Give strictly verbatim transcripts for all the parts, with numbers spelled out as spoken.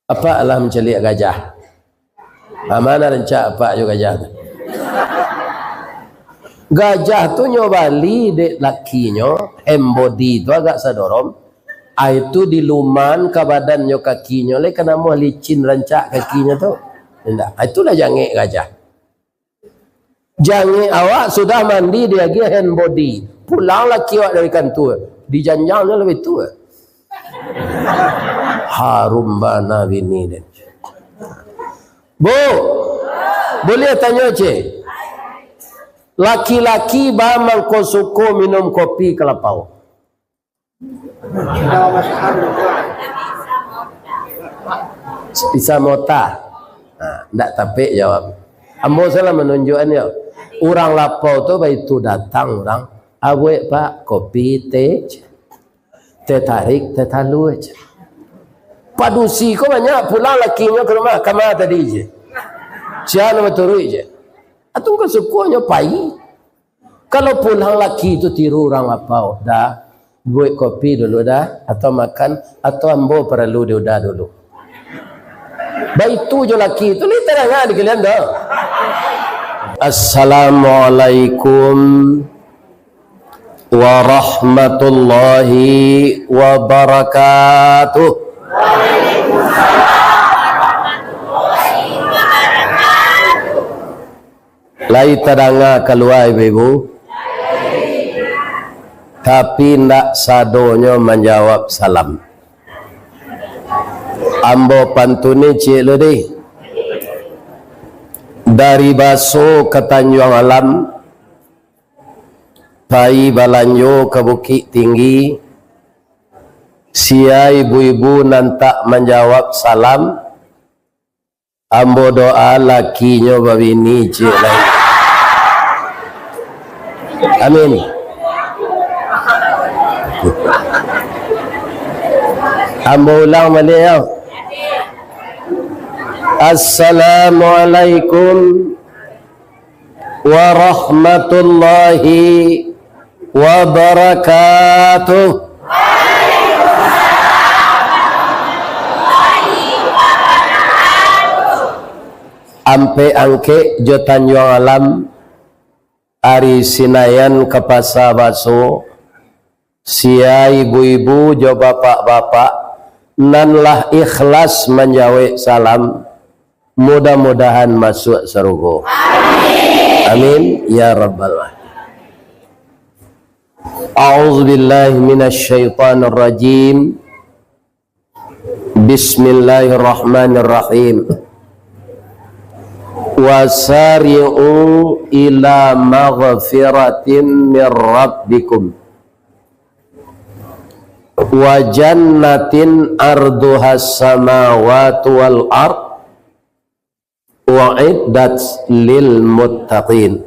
Apak lah mancaliak gajah. Ha, ma nan rancak apak jo gajah tu? Gajah tu nyo bali dek lakinyo, hand body tu agak sadorom. Ai tu diluman ka badannyo kakinyo, lai ka namuah licin rancak kakinyo tu. Indak. Ai tu lah jangek gajah. Jangek awak sudah mandi, diagiah hand body. Pulang laki awak dari kantua, dijanjangnyo labiah tu. Harum bana bini den. Bu, buliah tanyo, ceh? Laki-laki ba mangko suko minum kopi ka lapau? Bisa mota. Ha, ndak tapek jawab. Ambo salah manunjuakan yo. Urang lapau tu baitu datang urang. "Abuek, Pak, kopi, teh." Teh tarik, teh talua, ceh. Padusi ko banyak pulang lakinyo ka rumah, "Kama tadi," ceh. Sia nan baturuik, ceh. Atau ko sukonyo pai. Kalau pulang laki tu tiru urang lapau, "Dah, buek kopi dulu dah, atau makan, atau ambo paralu diuda dulu." Baitu jo laki tu, lai tadanga di kalian tu. Assalamualaikum warahmatullahi wabarakatuh. Lai tadanga kalua, ibu-ibu? Tapi ndak sadonyo manjawab salam. Ambo pantuni ciek lu deh. Dari Baso ka Tanjuang Alam, pai balanjo ka Bukik Tinggi, sia ibu-ibu nan tak manjawab salam, ambo doa lakinyo babini ciek lai. Amin. Ambo ulang baliak yo. Assalamualaikum warahmatullahi wabarakatuh. Ampek Angkek jo Tanjuang Alam, ari Sinayan ka Pasa Baso, sia ibu-ibu jo bapak-bapak nan lah ikhlas manjawek salam, mudah-mudahan masuak sarugo. Amin, ya rabbal alamin. A'udzubillahi minasyaitonirrajim. Bismillahirrahmanirrahim. Wasari'u ila maghfiratin mir rabbikum wa jannatin arduhas samawati wal ard, u'iddat lil muttaqin.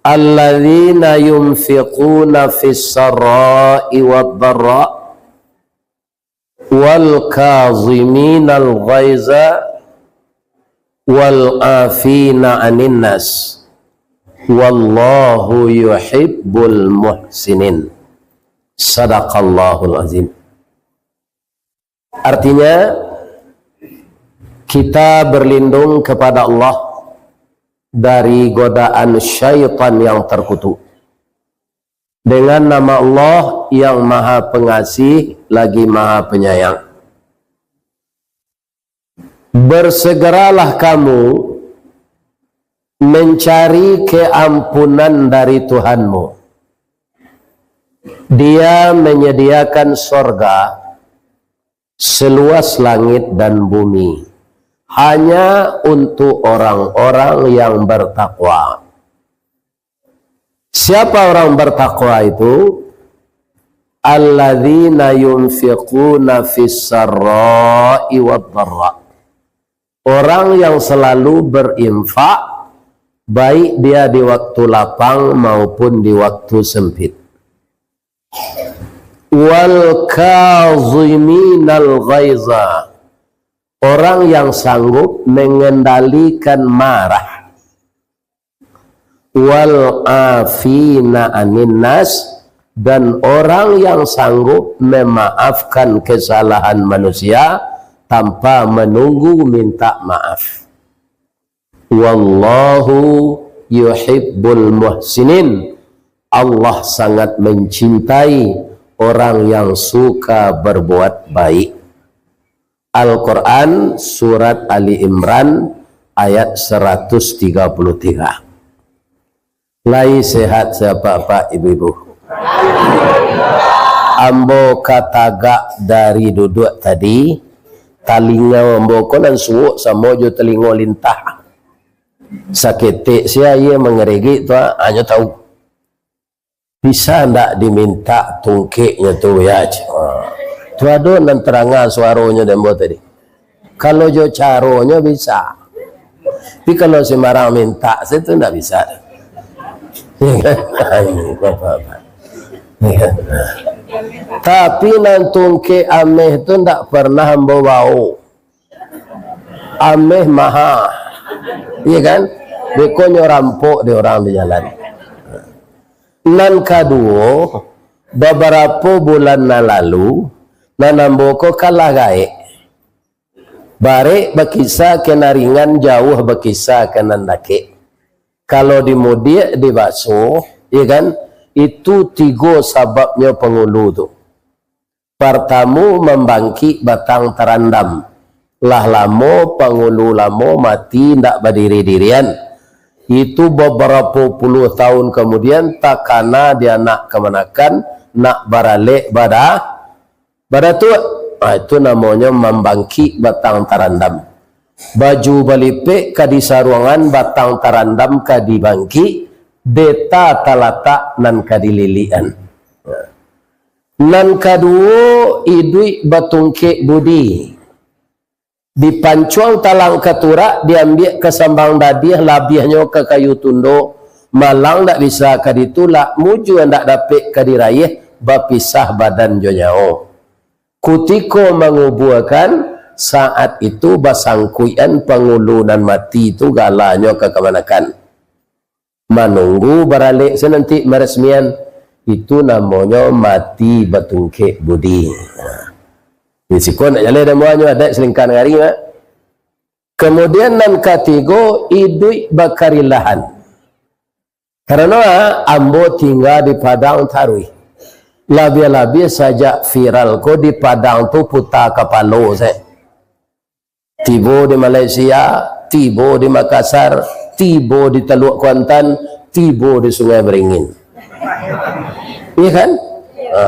Alladzina yunfiquna fis sarra'i wad dharra, wal kaziminal ghaiza, wal afina anin nas, wallahu yuhibbul muhsinin. Sadaqallahul azim. Artinya, kita berlindung kepada Allah dari godaan syaitan yang terkutuk. Dengan nama Allah yang Maha Pengasih lagi Maha Penyayang. Bersegeralah kamu mencari keampunan dari Tuhanmu. Dia menyediakan sorga seluas langit dan bumi, hanya untuk orang-orang yang bertakwa. Siapa orang bertakwa itu? Alladzina yunfiquna fis sarra'i wad dharra. Orang yang selalu berinfak, baik dia di waktu lapang maupun di waktu sempit. Wal kaziminal ghaiza. Orang yang sanggup mengendalikan marah. Wal afina anin nas, Dan orang yang sanggup memaafkan kesalahan manusia tanpa menunggu minta maaf. Wallahu yuhibbul muhsinin. Allah sangat mencintai orang yang suka berbuat baik. Al-Quran, Surat Ali Imran, ayat seratus tiga puluh tiga. Lai sehat se apak-apak, ibu-ibu? Ambo ka tagak dari duduak tadi, talingo ambo ko nan suok samo jo talingo lintah. Saketek sia aia mangaregek tu, ah, hanyo tahu. Bisa ndak dimintak tungkeknyo tu, ya, cik? Ah. Tu ado nan taranga suaronyo di ambo tadi. Kalau jo caronyo bisa. Tapi kalau sembarang mintak, se tu ndak bisa. Tapi nan tungkek ameh tu ndak pernah ambo baok. Ameh maha. Iya kan? Beko nyo rampok di urang di jalan. Nan kaduo, babarapo bulan nan lalu, nan ambo ko kalah gaek. Barek bakisa ka nan ringan, jauah bakisa ka nan dakek. Kalau di mudiak, di baso, ya kan, itu tigo sababnyo pangulu tu. Partamo, mambangkik batang tarandam. Lah lamo pangulu lamo mati ndak badiri-dirian. Itu babarapo puluah tahun kamudian takana di anak kamanakan nak baralek bada-, badatuak. Ah, itu namonyo mambangkik batang tarandam. Baju balipek ka disaruangan, batang tarandam ka dibangkik, deta talatak nan ka dililikan. Nan kaduo, iduik batungkek budi. Dipancuang talang katurak, diambiak ka sambang dadiah, labiahnyo ka kayu tundo, malang ndak bisa ka ditulak, mujua ndak dapek ka diraiah, bapisah badan jo nyawo. Kutiko mangubuakan, saat itu basangkuikan pangulu nan mati tu galanyo ka kamanakan. Manunggu baralek se nanti maresmian, itu namonyo mati batungkek budi. Nah, di siko nak jaleh dan buahnyo adaik salingka nagari, Mak. Kamudian nan katigo, iduik bakarilahan. Karano, ah, ambo tingga di Padang taruih. Labiah-labiah sajak viral ko di Padang tu puta kapalo se. Tibo di Malaysia, tibo di Makassar, tibo di Teluk Kuantan, tibo di Sungai Beringin. Iya kan? Ha.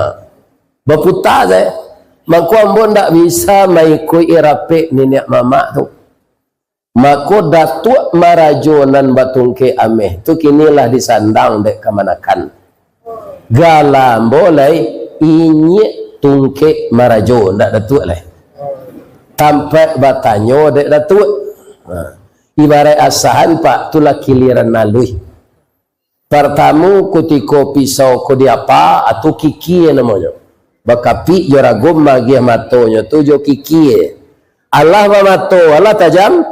Baputa saja. Mako ambo ndak bisa maikuik rapek niniak mamak tu. Mako datuak marajo nan batungkek ameh tu kini lah disandang dek kamanakan. Gala ambo lai Inyiak Tungkek Marajo, ndak datuak lai. Tampek batanyo dek datuak. Ha. Ibarat asahan, Pak, tu lah kiliran aluih. Partamo, kutiko pisau ko diapa, atu kikie namonyo. Bakapik jo ragum magiah matonyo tu jo kikie. Alah bamato, alah tajam.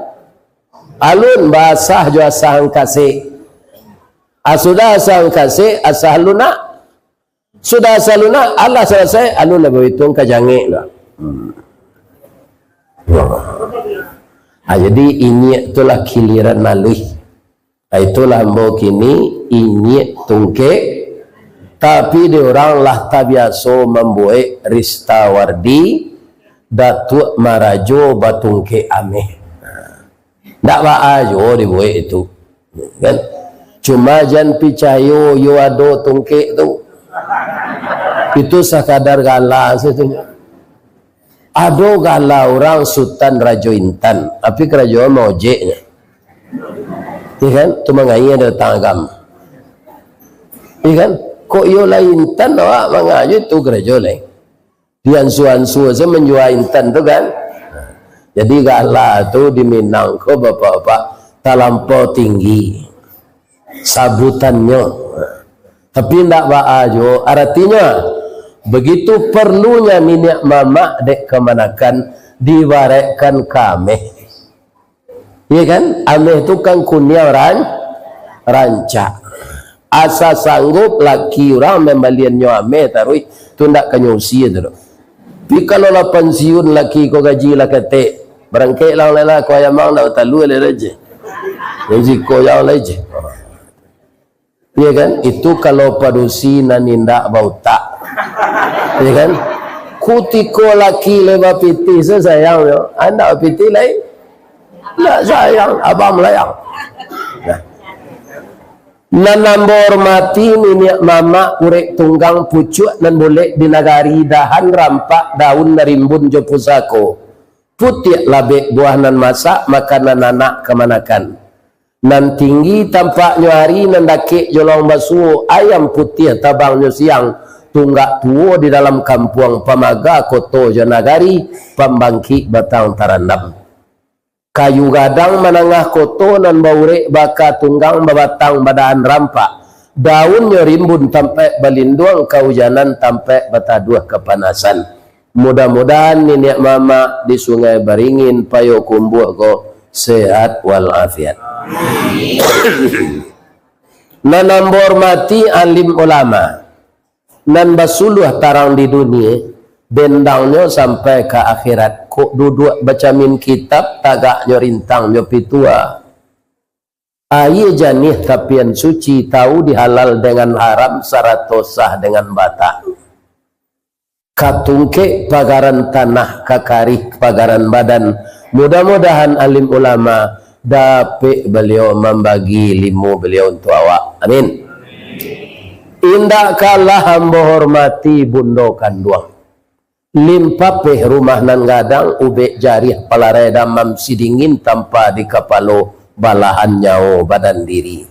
Alun, baasah jo asah angkasek. Ah, sudah asah angkasek, asah lunak. Sudah asah lunak, alah salasai, alun lah baituang ka jangek lah. Hmm. Ah, jadi inyiak tu lah kiliran aluih. Ah, itulah ambo kini inyiak tungkek. Tapi di urang lah tabiaso mambuek Rista Wardi, Datuak Marajo batungkek ameh. Ndak baa juo dibuek itu, kan? Cuma jan picayo yo ado tungkek tu. Itu sakadar gala sajo. Ado gala urang Sutan Rajo Intan, tapi karajo maojeknyo. Iya kan? Tu mangaia datang agam. Iya kan? Kok iyo lah intan, awak mangajo tu karajo lain. Diansua-ansua saja manjua intan tu kan. Jadi gala tu di Minang ko, bapak-bapak, talampau tinggi sabutannyo. Tapi ndak baa juo, aratinyo, begitu parlunya niniak mamak dek kamanakan diibaratkan ka ameh. Iya kan? Ameh tu kan kuniang ran-, rancak. Asa sanggup laki urang mambaliannyo ameh taruih, tu ndak ka nyo usie tu doh. Tapi kalau lah pansiun laki ko gaji lah ketek, barangkek lah, lah ko ayam ang ndak batalua lai je. Yang siko yang lai je. Ya kan? Itu kalau padusi nan indak bautak. Ya kan? Kutiko laki lai bapitih, sa sayang nyo. Andak bapitih lai. Ndak sayang, abang malayang. Nah. Nan ambo hormati niniak mamak urek tunggang pucuak nan bulek di nagari dahan rampak daun rimbun jo pusako. Putiak labek buah nan masak makanan anak kamanakan. Nan tinggi tampaknyo ari nan dakek jolong basuo ayam putiah tabangnyo siang tunggak tuo di dalam kampuang pamaga koto jo nagari pambangkik batang tarandam. Kayu gadang manangah koto nan baurek baka tunggang babatang badahan rampak. Daunnyo rimbun tampaik balinduang kaujanan tampaik bataduah kapanasan. Mudah-mudahan niniak mamak di Sungai Baringin Payokumbuah ko sehat walafiat. Nan ambo hormati alim ulama. Nan basuluah tarang di dunie, bendangnyo sampai ka akhirat. Kok duduak bacamin kitab, tagaknyo rintangnyo pitua. Aia janiah tapian suci, tau dihalal dengan haram, sarato sah dengan batal. Ka tungkek pagaran tanah, ka karih pagaran badan. Mudah-mudahan alim ulama dapek baliau mambagi ilmu baliau untuak awak. Amin. Indak kalah ambo hormati bundo kanduang. Limpapeh rumah nan gadang, ubek jariah palarai damam sidingin tampa di kapalo balahan nyawo badan diri.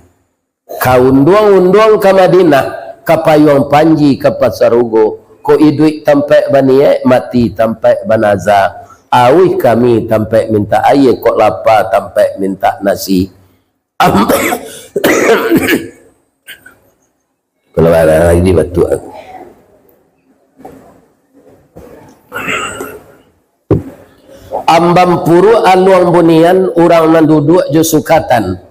Ka unduang-unduang ka Madinah, ka payuang panji ka pasarugo, kok iduik tampaik baniaik, mati tampaik banaza, auih kami tampaik mintak aia, kok lapa tampaik mintak nasi. Kalau ada lagi batuk aku. Ambam puruak aluang bunian, urang nan duduak jo sukatan,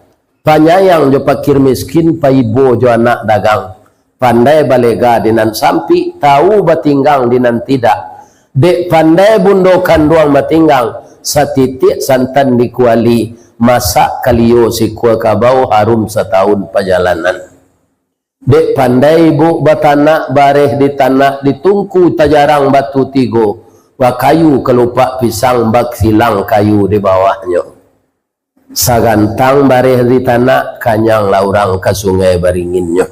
panyayang jo pakir miskin, paibo jo anak dagang, pandai balega di nan sampik, tau batinggang di nan tidak. Dek pandai bundo kanduang batinggang, satitiak santan di kuali, masak kalio sikua kabau, harum satahun pajalanan. Dek pandai ibuk batanak, bareh di tanak, di tungku tajarang batu tigo, bakayu kalupak pisang, baksilang kayu di bawahnyo. Sagantang bareh di tanak, kanyang lah urang ka Sungai Baringinnyo.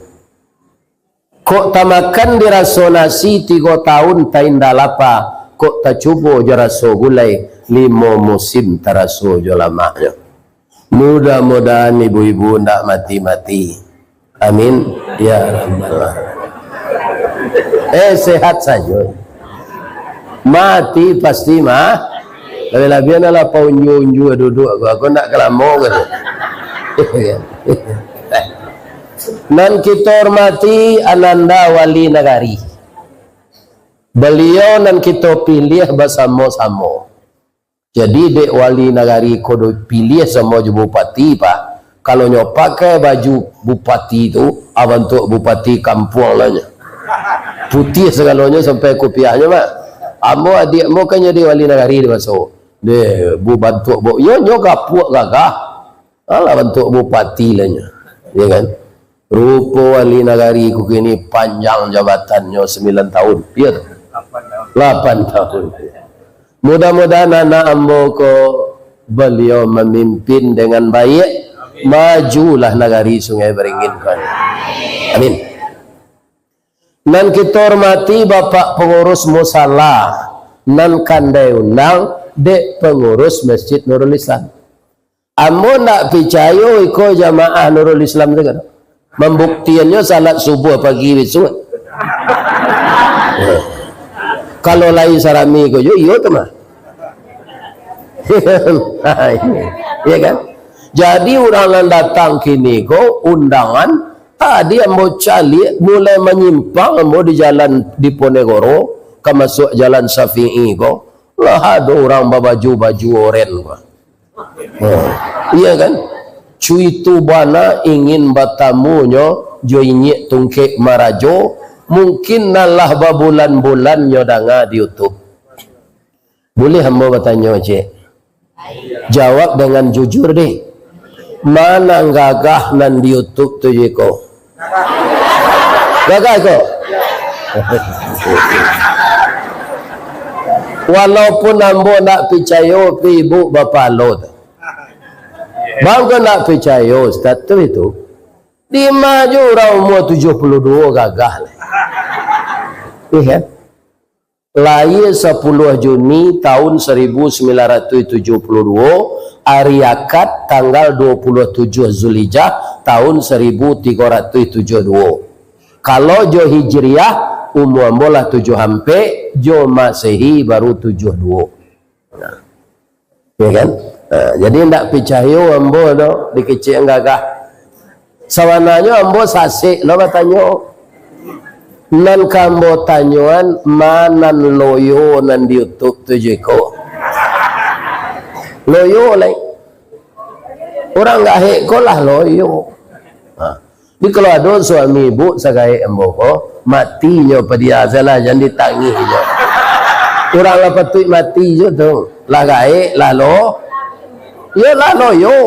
Kok tamakan diraso nasi tigo tahun tainda lapa, kok tacubo jo raso gulai, limo musim taraso jo lamaknyo. Mudah-mudahan ibu-ibu ndak mati-mati. Amin. Ya Rabbal Alamin. Eh, sehat sajo. Mati pasti mah. Labiah-labiah nak lapau unjua-unjua duduak ko. Aku ndak kalamo ko tu. Nan kito hormati Ananda Wali Nagari. Baliau nan kito piliah basamo-samo. Jadi, dek wali nagari ko dipiliah samo jo bupati, Pak. Kalau nyo pakai baju bupati tu, ah, bantuak bupati kampuang lah nyo. Putiah sagalonyo sampai kupiahnyo, Pak. Ambo, adiak ambo kan jadi wali nagari di maso. Deh, bu bantuak bu, yo nyo gapuak gagah. Alah bantuak bupati lah nyo. Ya kan? Rupo wali nagari ko kini panjang jabatannyo sambilan tahun. Iyo tu? Lapan tahun. Mudah-mudahan anak ambo ko baliau mamimpin dengan baik. Majulah nagari Sungai Baringin ko. Amin. Nan kito hormati Bapak Pangurus Musala, nan kandai undang dek Pangurus Masjid Nurul Islam. Ambo ndak picayo iko jamaah Nurul Islam tu kan. Mambuktiannyo salat subuah pagi bisuak. Kalau lai sarami ko jo, iyo tu mah. Ya kan? Jadi urang nan datang kini ko undangan, tadi ambo caliak mulai manyimpang ambo di jalan Diponegoro, ka masuak jalan Syafi'i ko, lah ado urang babaju-baju oren ko. Ha, iya kan? Cuitu bana ingin batamunyo jo inyiak tungkek marajo, mungkin nan lah babulan-bulan nyo danga di YouTube. Buliah ambo batanyo, Cik? Jawab dengan jujur, deh. Ma nan gagah nan di YouTube tu, Jiko? Gagah ko? Walaupun ambo ndak picayo, pi ibu bapalo tu. Bang ko ndak picayo, Ustaz tu itu. Di ma jo urang umua tujuah puluh duo gagah lah. Iya kan? Lahia sapuluah Juni tahun saribu sambilan ratuih tujuah puluah duo, ari Akad tanggal duo puluah tujuah Zulhijjah tahun saribu tigo ratuih tujuah duo. Kalau jo Hijriah, umua ambo lah tujuah ampek, jo Masehi baru tujuah duo. Nah. Ya kan? Ha, jadi ndak picayo ambo tu dikecek gagah. Sabananyo ambo sasek lo batanyo. Nan ka ambo tanyoan, ma nan loyo nan di YouTube tu, Jiko? Loyo lai. Urang gaek ko lah loyo. Ha. Jadi, kalau ado suami ibu sagaek ambo ko, mati nyo padia salah, jan ditangih nyo. Urang lah patuik mati jo tu. Lah gaek, lah lo-, yo lah loyo.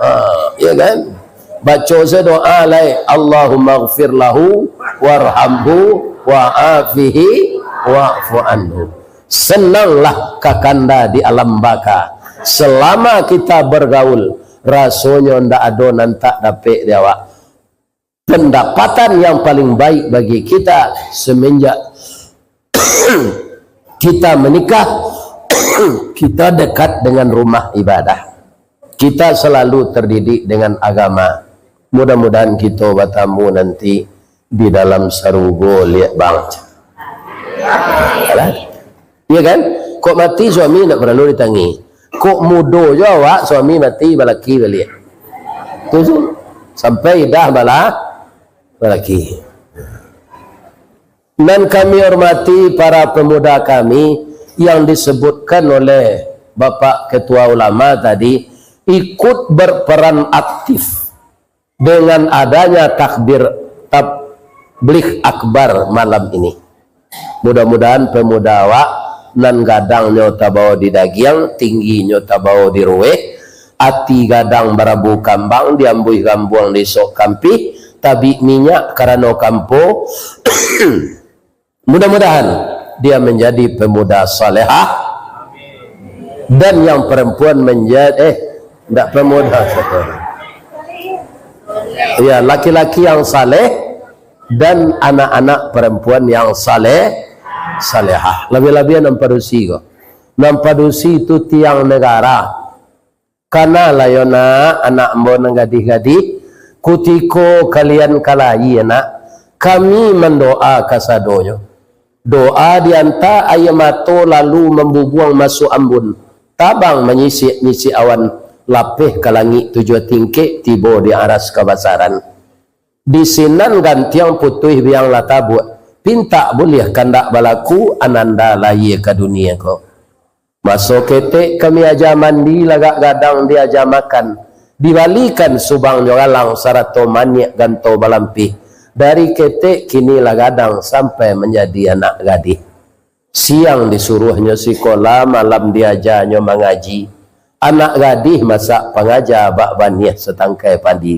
Ha, ya kan? Baco se doa lai, "Allahumma ghfir lahu warhamhu wa'afihi wa'fu anhu." Senanglah kakanda di alam baka. Selama kita bergaul, rasonyo ndak ado nan tak dapek di awak. Pendapatan yang paling baik bagi kita semenjak kita menikah, kita dekat dengan rumah ibadah. Kita selalu terdidik dengan agama. Mudah-mudahan kita batamu nanti di dalam sarugo, liak bang. Alah. Iya kan? Kok mati suami ndak paralu ditangih. Kok mudo jo awak, suami mati balaki baliak. Tu, tu. Sampai idah bala-, balaki. Nan kami hormati para pemuda kami yang disebutkan oleh Bapak Ketua Ulama tadi, ikut berperan aktif dengan adanya takbir tabligh akbar malam ini. Mudah-mudahan pemuda awak nan gadangnyo tabawo di dagiang, tingginyo tabawo di ruweh, ati gadang barabu kambang, diambuih gambuang di sok kampih, tabik minyak karano kampo. Mudah-mudahan dia menjadi pemuda salehah dan yang perempuan menjadi, eh, ndak pemuda. Ya, laki-laki yang saleh dan anak-anak perempuan yang saleh, salehah. Labiah-labiah nan padusi ko. Nan padusi tu tiang negara. Kanalah yo, nak, anak ambo nan gadih-gadih, kutiko kalian ka lahia, nak, kami mandoa kasadonyo. Doa dianta aia mato lalu mambubuang masuak ambun, tabang manyisik-nyisik awan, lapeh ka langik tujuah tingkek, tibo di aras kabasaran. Di sinan gantiang putuih biang lah tabuak, pintak buliah kandak balaku, ananda lahia ka dunia ko. Maso ketek kami aja mandi, lagak gadang diaja makan, dibalikan subangnyo galang sarato maniak ganto balampih. Dari ketek kini lah gadang sampai manjadi anak gadih. Siang disuruahnyo sikola, malam diajanyo mangaji. Anak gadih masak pangaja bak baniah satangkai padi.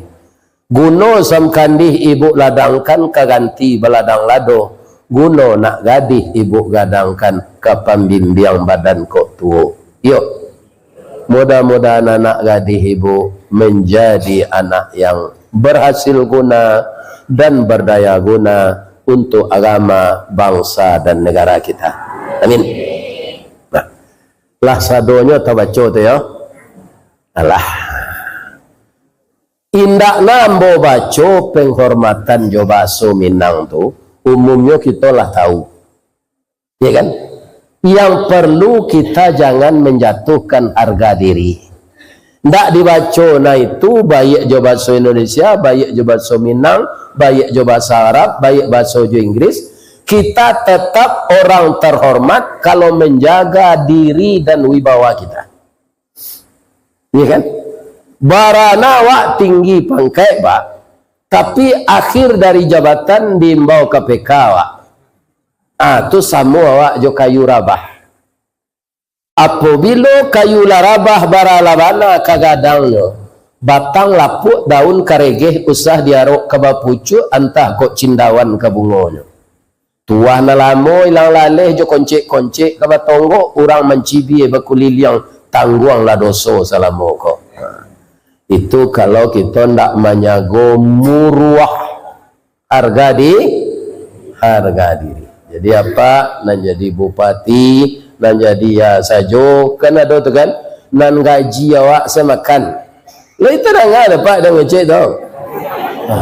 Guno samkandih ibuk ladangkan ka ganti baladang lado, guno nak gadih ibuk gadangkan ka pambimbiang badan kok tuo. Yo, mudah-mudahan anak gadih ibuk manjadi anak yang berhasil guna dan berdaya guna untuk agama, bangsa, dan negara kita. Amin. Nah, lah sadonyo tabaco tu, yo. Alah. Indaknyo ambo baco penghormatan jo bahaso Minang tu, umumnyo kito lah tahu. Ya kan? Yang perlu kita jangan menjatuhkan harga diri. Ndak dibaco nah itu, baik jo bahaso Indonesia, baik jo bahaso Minang, baik jo bahaso Arab, baik bahaso jo Inggris, kita tetap orang terhormat kalau menjaga diri dan wibawa kita. Iya kan? Barana awak tinggi pangkaik, Pak, tapi akhir dari jabatan diimbau ka P K awak. Ah, tu samo awak jo kayu rabah. Apobilo kayu lah rabah, bara lah bana ka gadangnyo, batang lapuak, daun karegeh, usah diarok ka bapucuak, antah kok cindawan ka bungonyo. Tuah nan lamo ilang laleh jo koncek-koncek ka batonggok, urang mancibia bakuliliang, tangguanglah doso salamo ko. Ha. Itu kalau kito ndak manyago muruah harga di-, harga diri. Jadi apa, nan jadi bupati, nan jadi ya sajo, kan ado tu kan, nan gaji awak samakan. Lah itu danga dapat dah ngecek tu. Ha.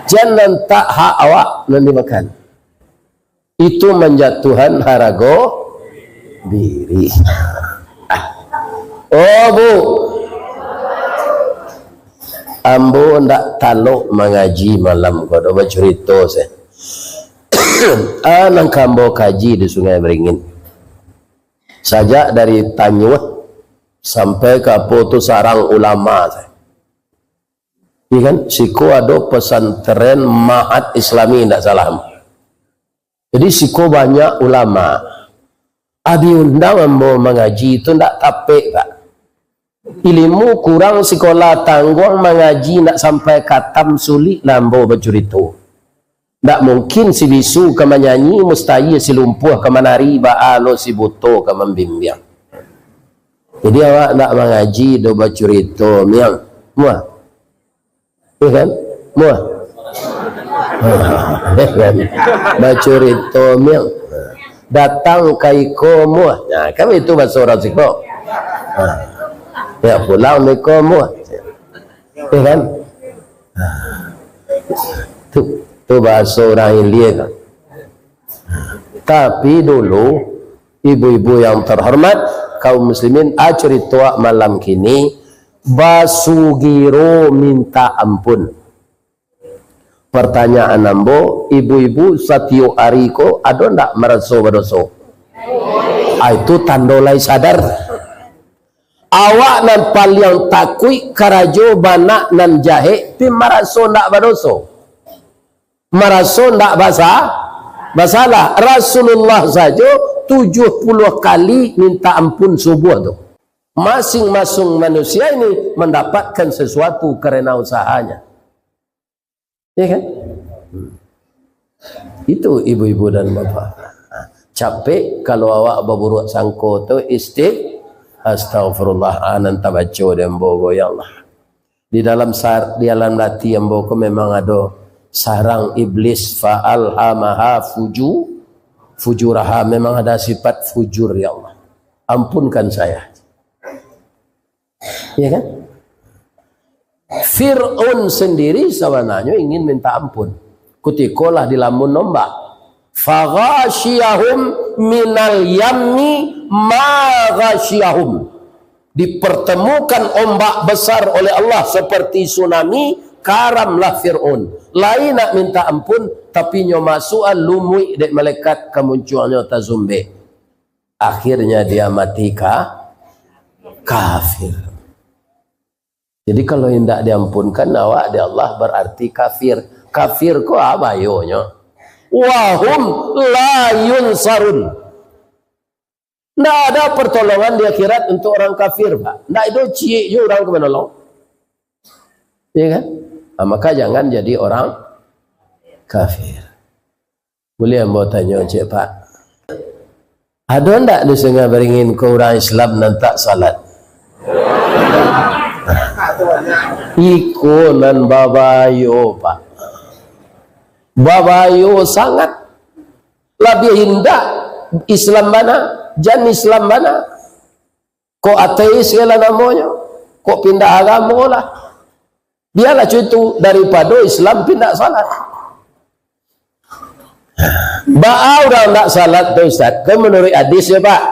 Jan nan tak hak awak nan dimakan. Itu manjatuhan harago diri. Oh, Bu. Ambo ndak talok mangaji malam ko, ado bacurito se. Ah, nan ka ambo kaji di Sungai Beringin. Sajak dari Tanyuah sampai ka apo tu, Sarang Ulama se. Iya kan? Siko ado pesantren Mahat Islami, ndak salah. Jadi, siko banyak ulama. Ah, diundang ambo mangaji tu ndak tapek, Pak. Ilimu kurang sikolah tangguang, mangaji ndak sampai katam, sulik lah ambo bacurito. Ndak mungkin si bisu ka manyanyi, mustahil si lumpuah ka manari, baa lo si buto ka mambimbiang. Jadi, awak ndak mangaji doh, bacurito, miang. Muah. Iya kan? Muah. Iya kan? Bacurito, miang. Datang ka iko, muah. Nah, kan itu bahaso urang siko. Ha. Ya, pulang iko, muah. Iya kan? Ha. Tu, tu bahaso urang ilia kan. Tapi dulu, ibu-ibu yang terhormat, kaum muslimin, a, carito malam kini, basugiro minta ampun. Pertanyaan ambo, ibu-ibu satiok ari ko ado ndak maraso badoso? Ah, itu tando lai sadar. Awak nan paliang takuik karajo banak nan jahek, pi maraso ndak badoso. Maraso ndak basa-, basalah. Rasulullah sajo tujuah puluah kali minta ampun subuah tu. Masing-masing manusia ini mendapatkan sesuatu karena usahanya. Ya kan? Itu ibu-ibu dan bapak. Capek kalau awak baburuak sangko tu, isti-, astagfirullah, ah, nan tabaco di ambo ko, ya Allah. Di dalam sar-, di dalam hati ambo ko memang ado sarang iblis, fa alhamaha fuju-, fujuraha, memang ada sifat fujur, ya Allah. Ampunkan saya. Ya kan? Fir'aun sendiri sabananyo ingin minta ampun. Kutikolah dilamun ombak. Faghashiyahum minal yammi ma ghashiyahum. Dipertemukan ombak besar oleh Allah seperti tsunami, karamlah Fir'aun. Lai nak minta ampun, tapi nyo masuak lumuik dek malaikat ka muncuangnyo tazumbek. Akhirnya dia mati ka-, kafir. Jadi kalau indak diampunkan awak dek Allah, berarti kafir. Kafir ko a bahayonyo? Wahum la yunsarun. Ndak ada pertolongan di akhirat untuk orang kafir, Pak. Ndak ado ciek juo urang ka manolong. Ya kan? Ah, maka jangan jadi orang kafir. Buliah ambo tanyo ciek, Pak? Ado ndak di Sungai Beringin ko urang Islam nan tak salat? Iko nan babahayo, Pak. Babahayo sangat. Labiah indak Islam bana, jan Islam bana. Kok ateis se lah namonyo, kok pindah agamo lah. Bialah cuy tu, daripado Islam pindah salat. Baa urang ndak salat tu, Ustaz? Kan menurut hadis ya, Pak.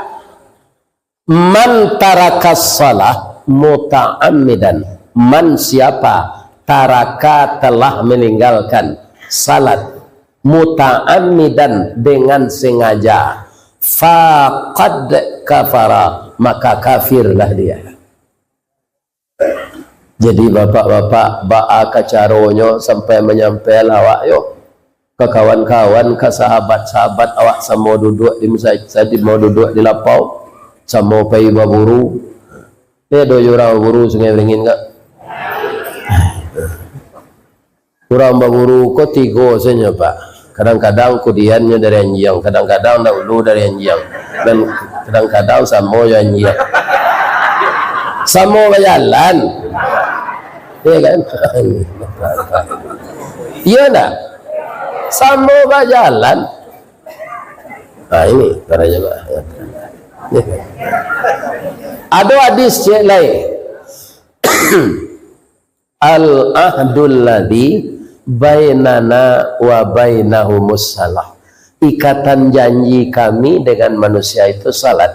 Man tarakas salah muta'ammidan. Man, siapa, taraka, telah meninggalkan salat, muta'ammidan, dengan sengaja, faqad kafara, maka kafirlah dia. Jadi, bapak-bapak, baa ka caronyo sampai manyampai awak yo ka kawan-kawan, ka sahabat-sahabat awak, samo duduak di masajid, samo duduak di lapau, samo pai baburu. Eh, ado jo urang baburu Sungai Beringin, kak? Urang baburu ko tigo sajo, Pak. Kadang-kadang kudiannyo dari anjiang, kadang-kadang dahulu dari anjiang, dan kadang-kadang samo jo anjiang. Samo bajalan. Iya kan? Iya ndak? Samo bajalan. Nah, ini para jamaah. Ado hadis ciek lain. Al-ahdul ladzi bainana wa bainahumus salah. Ikatan janji kami dengan manusia itu salat.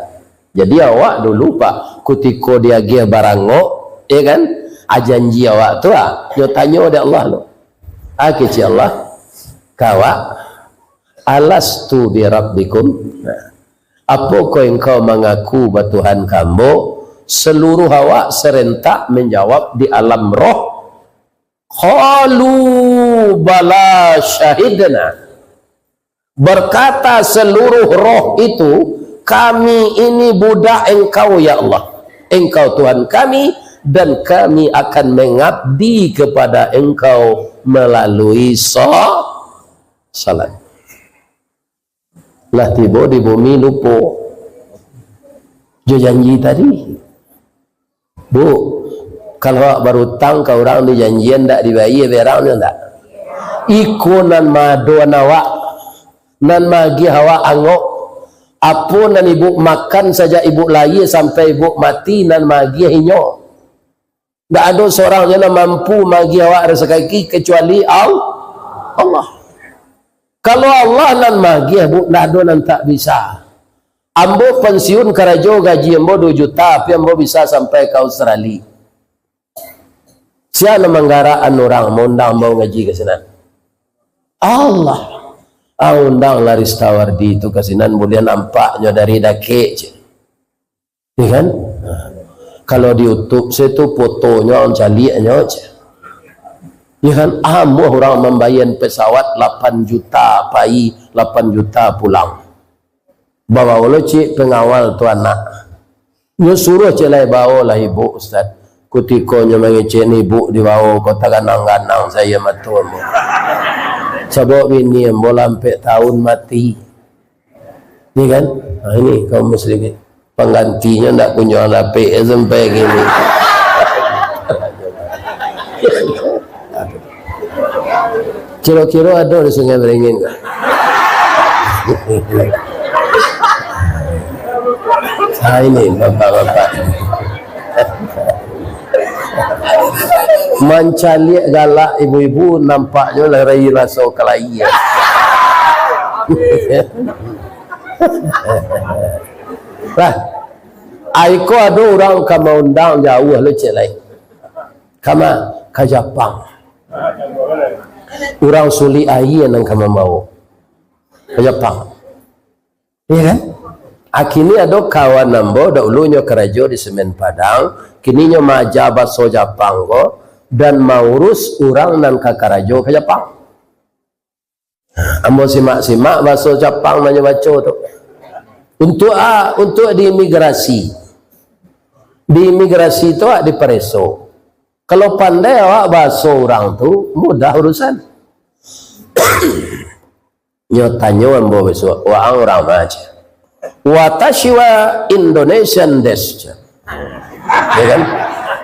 Jadi awak dulu, Pak, kutiko diagiah barangok, ya kan, a janji awak tu, ah, nyo tanyo dek Allah tu. Ah, kecek Allah, ka awak, "Alastu birabbikum?" Nah, "Apokoh engkau mangaku batuhan ka ambo?" Seluruh awak serentak menjawab di alam roh, "Qalu bala syahidna." Berkata seluruh roh itu, "Kami ini budak Engkau, ya Allah. Engkau Tuhan kami, dan kami akan mengabdi kepada Engkau melalui sa-, salat." Lah tibo di bumi, lupo jo janji tadi. Bu, kalau awak barutang ka urang, dijanjian ndak dibayia, berang nyo ndak? Iko nan maadoan awak, nan maagiah awak angok. Apo nan ibuk makan sajak ibuk lahia sampai ibuk mati, nan maagiah inyo. Ndak ado surang juo nan mampu maagiah awak rasaki kecuali Al-, Allah. Kalau Allah nan maagiah, Bu, ndak ado nan tak bisa. Ambo pensiun karajo, gaji ambo duo juta, tapi ambo bisa sampai ka Australia. Sia nan manggarakan urang, maundang ambo ngaji ka sinan? Allah. Ah, undanglah Ristawardi tu ka sinan, buliah nampaknyo dari dakek, cek. Ya kan? Nah, kalau di YouTube se tu fotonyo, caliaknyo, cek. Ya kan? Amuah urang mambayia pesawat lapan juta pai, lapan juta pulang. Babawo lo ciek pengawal tu anak. Nyo suruah ciek lai, "Bawolah ibuk, Ustaz." Kutiko nyo mangecek ibuk, dibawo ko taganang-ganang saia mato ambo. Sabab bini ambo lah ampek taun mati. Ni kan? Ha, ini kaum muslimin. Panggantinyo ndak kunjuang dapek sampai kini. Kiro-kiro ado di Sungai Beringin ko? Ha, ini bapak-bapak. Mancaliak galak ibu-ibu, nampaknyo lah rai raso kalaia. Lah, ai ko ado urang ka maundang jauah lo ciek lai. Kama? Ka Japang. Urang sulik aia nan ka mambawo ka Japang. Iya kan? Ah, kini ado kawan ambo, dahulunyo karajo di Semen Padang, kini nyo maaja baso Japang ko, dan maurus urang nan ka karajo ka Japang. Ambo simak-simak baso Japang nan nyo baco tu. Untuak a, untuak di imigrasi. Di imigrasi tu a dipareso. Kalau pandai awak baso urang tu, mudah urusan. Nyo tanyo ambo bisuak, "Waang urang ma?" cek. "Watashi wa Indonesian desu," cek. Ya kan?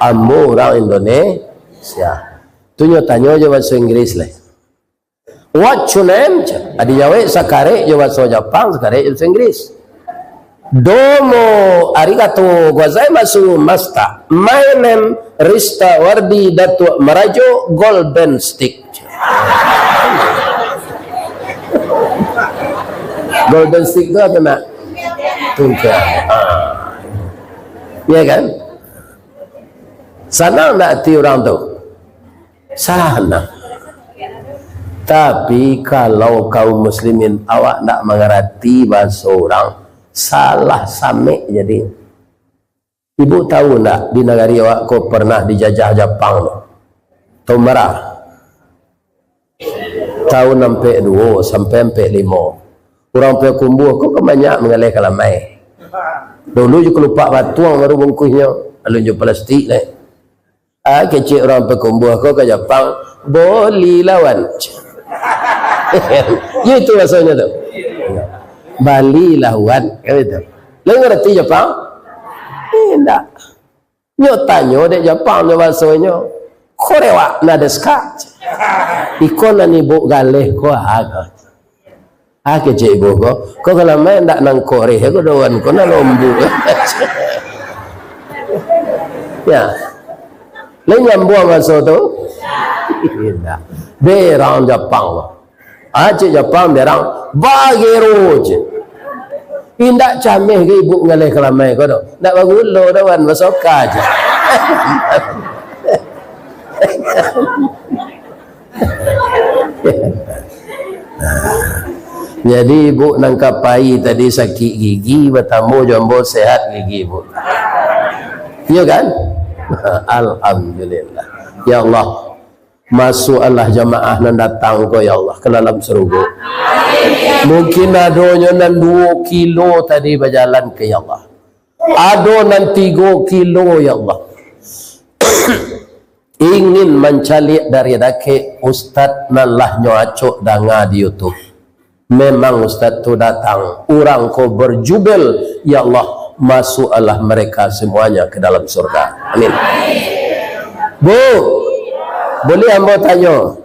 "Ambo urang Indonesia." Tu nyo tanyo jo baso Inggris lai. "What's your name?" cek. Adi jawek sakarek jo baso Japang, sakarek jo baso Inggris. "Domo arigato gozaimasu, master. My name Ristawardi Datuak Marajo Golden Stick." Golden Stick tu apo, nak? Tungkang. Ha. Ya kan? Sanang ndak ati urang tu? Sanang. Tapi kalau kaum muslimin awak ndak mangarati bahaso urang, salah samek jadi. Ibu tahu ndak, di nagari awak ko pernah dijajah Japang tu? Taun bara? Taun ampek duo sampai ampek limo. Urang Payakumbuah ko kan banyak manggaleh kalamai. Dulu jo kalupak batuang baru bungkuihnyo, alun jo plastik lai. Ah, kecek urang Payakumbuah ko ka Japang, "Bolilah wan." Yo itu rasonyo tu. "Balilah wan," kan itu. Lai ngarati Japang? Indak. Nyo tanyo dek Japang nyo basonyo, "Korewa nan desu ka?" "Iko nan ibu galeh ko a?" Ah, kecek ibu ko, "Ko kalamai ndak nan koreh ko doh wan, ko nan lombu." Ya. Lai nyambuang baso tu? Indak. Berang Japang ko. Ah, cek Japang berang, "Bagero," cek. Indak cameh ka ibu ngaleh kalamai ko doh. Ndak bagulo doh wan, basoka cek. Jadi, ibu nan ka pai tadi sakik gigi, batambah jo ambo sehat gigi ibu. Iyo kan? Alhamdulillah. Ya Allah, masuakkanlah jamaah nan datang ko, ya Allah, ka dalam sarugo. Mungkin adonyo nan duo kilo tadi bajalan ka, ya Allah. Ado nan tigo kilo, ya Allah. Ingin mancaliak dari dakek ustaz nan lah nyo acok danga di YouTube. Memang ustaz tu datang, urang ko berjubel, ya Allah, masuakkanlah mereka semuanya ke dalam surga. Amin. Bu, boleh ambo tanyo?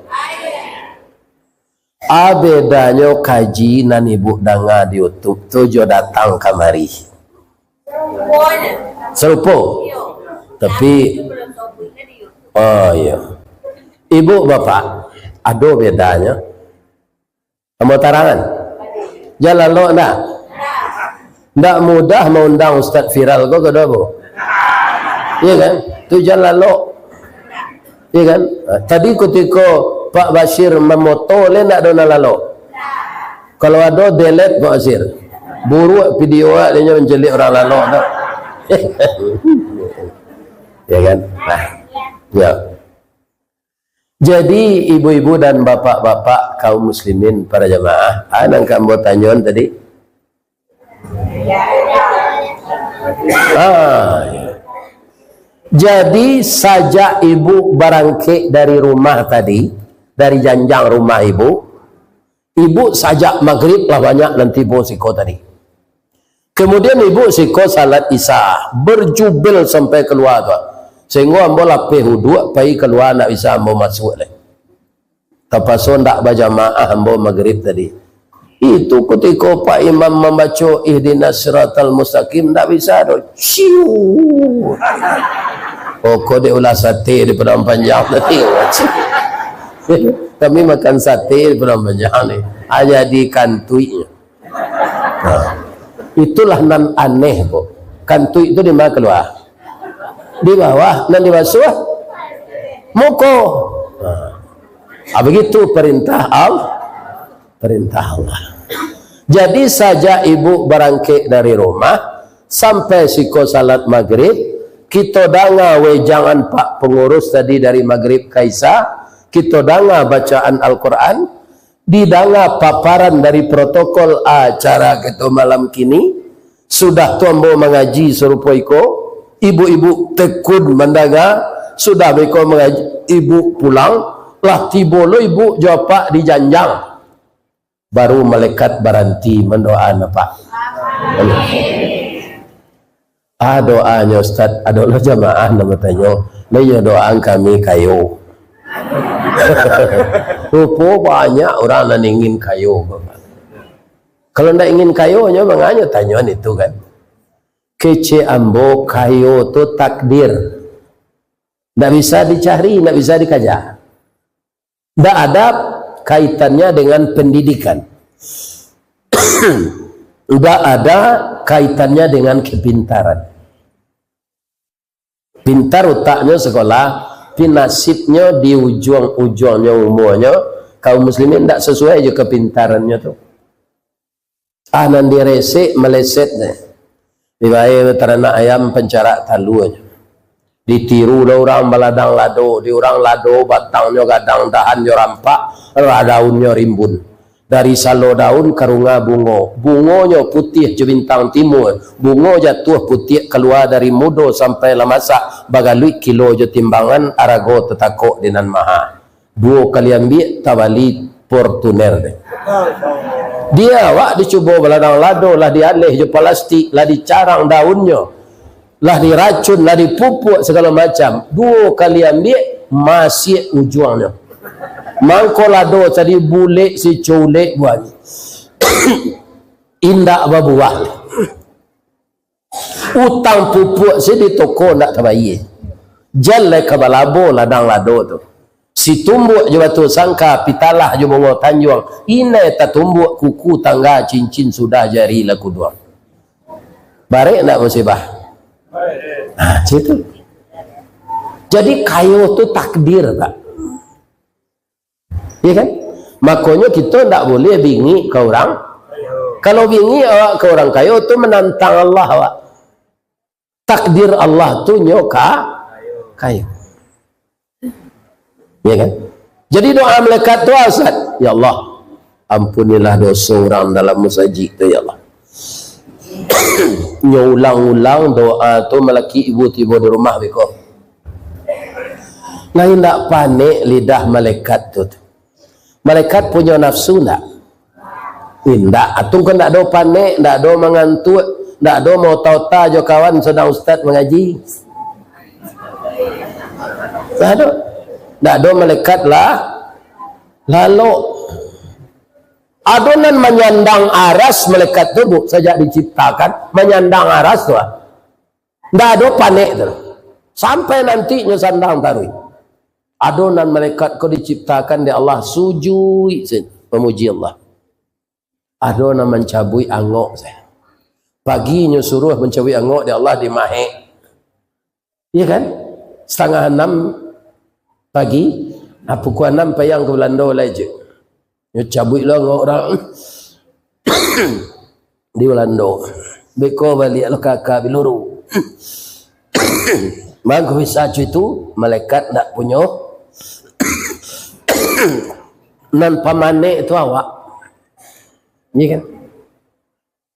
A bedanyo kaji nan ibu danga di YouTube tu jo datang kamari? Sarupo. Tapi, oh iyo. Ibu bapak, ado bedanyo. Ambo tarangan. Jan lalok ndak? Ndak mudah maundang ustaz viral ko, kado apo? Iyo kan? Tu jan lalok. Iyo kan? Ha, tadi kutiko Pak Bashir mamoto, lai ndak ado nan lalok? Kalau ado, delete Pak Bashir. Buruak video awak, inyo mancaliak urang lalok tu. Iyo kan? Nah. Yo. Jadi, ibu-ibu dan bapak-bapak kaum muslimin, para jamaah, ah, nan ka ambo tanyoan tadi. Ah, ya. Jadi, sajak ibu barangkek dari rumah tadi, dari janjang rumah ibu, ibu sajak magrib lah banyak nan tibo siko tadi. Kemudian ibu siko salat Isya, berjubel sampai kalua tu. Sehinggo ambo lapeh uduak, pai kalua, ndak bisa ambo masuak lai. Tapaso ndak bajamaah ambo magrib tadi. Itu kutiko Pak Imam mambaco Ihdinas Siratal Mustaqim, ndak bisa doh. Ciu. Pokok dek ulah sate di Padang Panjang tadi. Kami makan sate di Padang Panjang ni. Ah, jadi kantuiknyo. Nah, itulah nan aneh, Bu. Kantuik tu di ma kalua? Di bawah, nan dibasuah muko. Nah, ah, begitu perintah Al-, perintah Allah. Jadi, sajak ibu barangkek dari rumah, sampai siko salat magrib, kito danga wejangan Pak Pangurus tadi dari magrib ka Isya, kito danga bacaan Al-Quran, didanga paparan dari protokol acara kito malam kini. Sudah tu ambo mangaji sarupo iko, ibu-ibu tekun mandanga, sudah beko mangaji, ibu pulang, lah tibo lo ibu jo apak di janjang. Baru malaikat baranti mandoaan apak. Ah, doanyo, Ustaz, ado lo jamaah nan batanyo, "Lai nyo doaan kami kayo." Rupo banyak urang nan ingin kayo. Kalau ndak ingin kayo, nyo manganyo tanyoan itu kan? Kecek ambo, kayo tu takdir. Ndak bisa dicari, ndak bisa dikaja. Ndak ada kaitannya dengan pendidikan. Ndak ada kaitannya dengan kepintaran. Pintar utaknyo sekolah, tapi nasibnyo di ujuang-ujuangnyo umuanyo, kaum muslimin, ndak sesuai jo kepintarannyo tu. Ah, nan diresek meleset deh. Dibae bataranak ayam, pancarak taluanyo. Ditiru lah urang baladang lado, di urang lado batangnyo gadang, dahannyo rampak, lah daunnyo rimbun. Dari salo daun karunga bungo, bungonyo putiah jo bintang timua, bungo jatuah putiak kalua dari mudo sampai lah masak, bagaluik kilo jo timbangan, arago tatakok di nan maha. Duo kali ambiak, tabali Fortuner deh. Di awak dicubo baladang lado, lah dialeh jo palastik, lah dicarang daunnyo, lah diracun, lah dipupuak sagalo macam. Duo kali ambiak, masiak ujuangnyo. Mangko lado tadi bulek siculek buahnyo. Indak babuah. Utang pupuak se di toko ndak tabayie. Jan lai ka balabo ladang lado tu. Situmbuak jo batu sangka, pitalah jo bungo tanjuang, inai tatumbuak kuku tangga, cincin sudah jari lah kuduang. Barek ndak musibah? Ha, situ. Jadi kayo tu takdir, Pak. Iya kan? Makonyo kito ndak buliah bingik ka urang. Kalau bingik awak ka urang kayo, tu manantang Allah awak. Takdir Allah tu nyo ka-, kayo. Iya kan? Jadi doa malaikat tu, Ustaz, "Ya Allah, ampunilah doso urang dalam masajik tu, ya Allah." Nyo ulang-ulang doa tu, malaki ibu tibo di rumah beko. Lai ndak panek lidah malaikat tu. Malaikat punyo nafsu ndak? Indak. Atun ko ndak ado panek, ndak ado mangantuak, ndak ado maota-ota jo kawan sadang ustaz mangaji. Ndak ado. Ndak ado malaikat lah, lalok. Ado nan manyandang aras malaikat tu, Bu, sajak diciptakan, manyandang aras tu, ah. Ndak ado panek tu. Sampai nanti nyo sandang taruih. Ado nan malaikat ko diciptakan dek Allah, sujuik sajo mamuji Allah. Ado nan mancabuik angok sajo. Pagi nyo suruah mancabuik angok dek Allah di mahek. Iya kan? Satangah anam pagi, ah, pukua anam payang ka Balando lai je. Nyo cabuik lo angok urang di Balando. Beko baliak lo ka, ka Biluru. Mangko bisa cu itu, malaikat ndak punyo. Nan pamanek tu awak. Iya kan?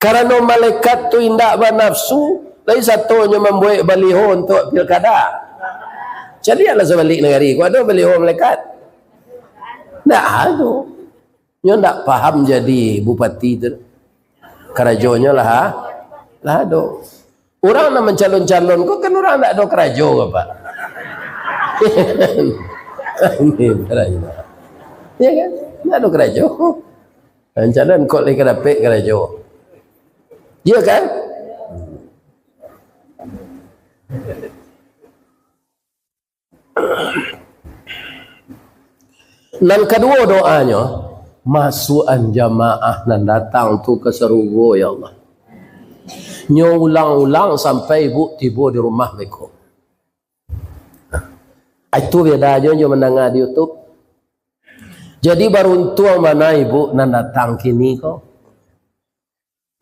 Karano malaikat tu indak banafsu, lai satonyo mambuek baliho untuak pilkada. Caliaklah sabalik nagari ko, ado baliho malaikat? Ndak ado. Nyo ndak paham jadi bupati tu. Karajonyo lah, lah ado. Urang nan mancalon-calon ko kan urang ndak ado karajo ko, Pak. Ini karajo. Ya kan? Ndak ado karajo. Rancana kok lai ka dapek karajo. Iya kan? Nan kaduo doanyo, masuakan jamaah nan datang tu ka sarugo, ya Allah. Nyo ulang-ulang sampai ibu tibo di rumah beko. Itu bedanyo jo mandanga di YouTube. Jadi, baruntuang bana ibu nan datang kini ko.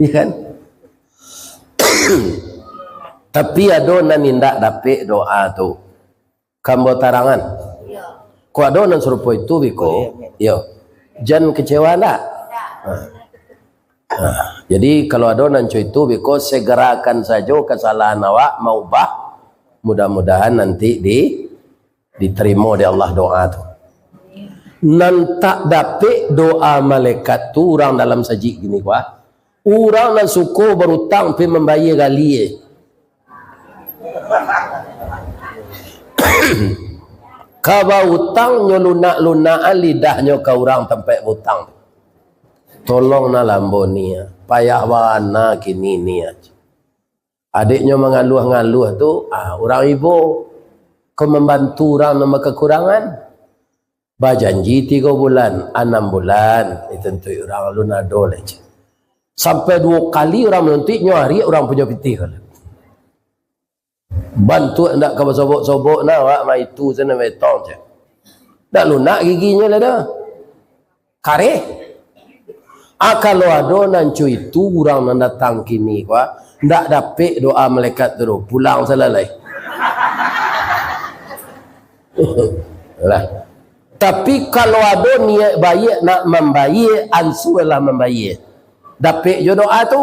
Iya kan? Tapi ado nan indak dapek doa tu. Ka ambo tarangan. Kok ado nan sarupo itu, beko? Yo. Jan kecewa ndak? Ha. Ha. Jadi, kalau ado nan co itu, beko, segerakan sajo kasalahan awak, maubah. Mudah-mudahan nanti di ditarimo dek Allah doa tu. Nan tak dapek doa malaikat tu urang dalam sajik kini ko, ah. Urang nan suko barutang pai mambayia gali, eh. Ka bautang nyo lunak-lunakan lidahnyo ka urang tampek bautang. Tolonglah ambo ni, ah. Payah bana kini ni, ah. Adiknyo mangaluah-ngaluah tu, ah, urang ibo. Ko mambantu urang nan bakakurangan. Bajanji tigo bulan, anam bulan, dituntuik urang alun ado lai, ceh. Sampai duo kali urang manuntuik, nyo ariak urang punyo pitih. Bantuak ndak ka basobok-sobok nah, awak mah itu sajo nan baetong, ceh. Ndak lunak giginyo lai doh. Kareh. Ah, kalau ado nan co itu urang nan datang kini ko, ah, Ndak dapek doa malaikat tu, pulang salalai. Lah. Tapi kalau ado niat baiak nak mambayie, ansualah mambayie. Dapek jo doa tu.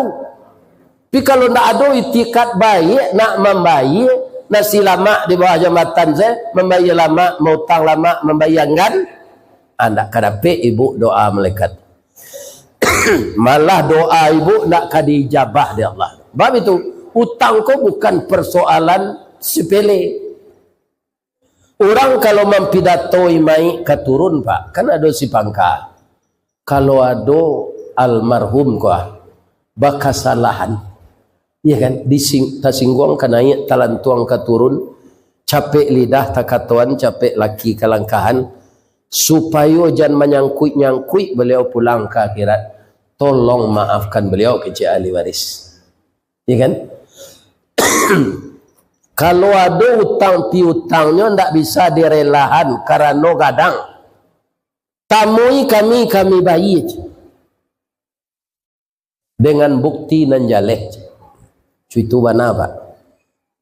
Tapi kalau ndak ado itikad baiak nak mambayie, nasi lamak di bawah jambatan se, mambayie lamak, mautang lamak, mambayie anggan, ah, ndak ka dapek ibu doa malaikat. Malah doa ibu ndak ka diijabah dek Allah. Sebab itu, utang ko bukan persoalan sepele. Urang kalau mampidatoi maik ka turun, Pak, kan ado si pangka. Kalau ado almarhum ko, ah, bakasalahan, iya kan, dising-, tasingguang ka naik, talantuang ka turun, capek lidah takatoan, capek laki kalangkahan, supayo jan manyangkuik-nyangkuik baliau pulang ka akhirat, tolong maafkan baliau, kecek ahli waris. Iya kan? Kalau ado utang piutangnyo ndak bisa direlahan karano gadang, tamui kami, kami bayie dengan bukti nan jaleh. Cuitu bana, Pak.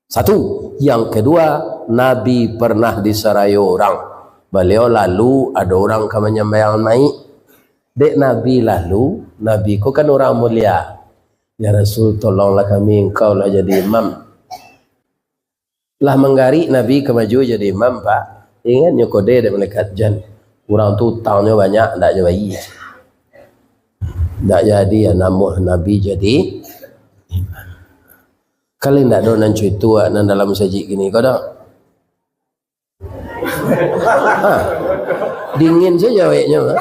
Satu. Yang kedua, Nabi pernah disarayo urang. Baliau lalu, ado urang ka manyambayangan maik. Dek Nabi lalu, Nabi ko kan urang mulia. "Ya Rasul, tolonglah kami, engkau lah jadi imam." Lah manggarik Nabi ka maju jadi imam, Pak. Ingatnyo kode dek malaikat jan. Urang tu utangnyo banyak, ndak jo bayie. Ndak jadi, ya, namuah Nabi jadi imam. Kali ndak ado nan cuitu, ah, nan dalam masajik kini ko dak? Ha. Dingin saja aweknyo, ha.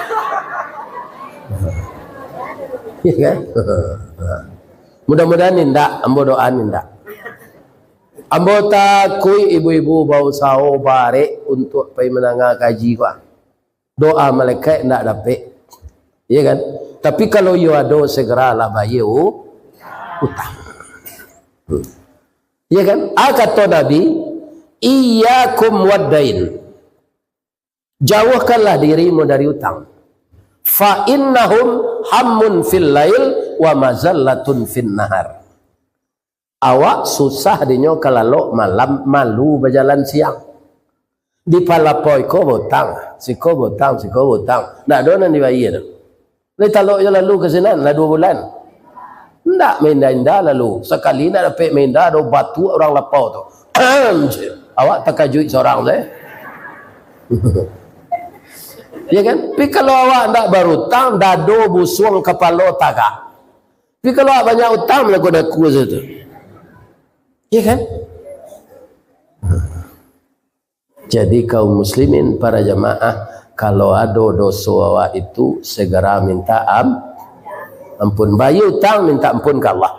Ya kan? Ha. Mudah-mudahan indak, ambo doaan indak. Ambo takuik ibu-ibu bausaho barek untuak pai mandanga kaji ko. Doa malaikat indak dapek. Ya kan? Tapi kalau iyo ado, segeralah bayie u-, utang. Hmm. Ya kan? Ah, kato Nabi, "Iyyakum waddain." Jauhkanlah dirimu dari utang. "Fa innahum hammun fil lail wa mazallatun fin nahar." Awak susah dinyo kalalok malam, malu bajalan siang. Dipalapoi ko bautang, siko bautang, siko bautang. Ndak ado nan dibayie tu. Lai talok jo lalu ka sinan, lah duo bulan. Ndak maindah-indah lalu. Sakali ndak dapek maindah, ado batuak urang lapau tu. Awak takajuik sorang tu, eh. Ya kan? Tapi kalau awak ndak barutang, dado busuang, kapalo tagak. Tapi kalau awak banyak utang, manaku-naku sajo tu. Ya kan? Jadi, kaum muslimin, para jamaah, kalau ado doso awak itu, segera minta am-, ampun. Bayie utang, minta ampun ka Allah.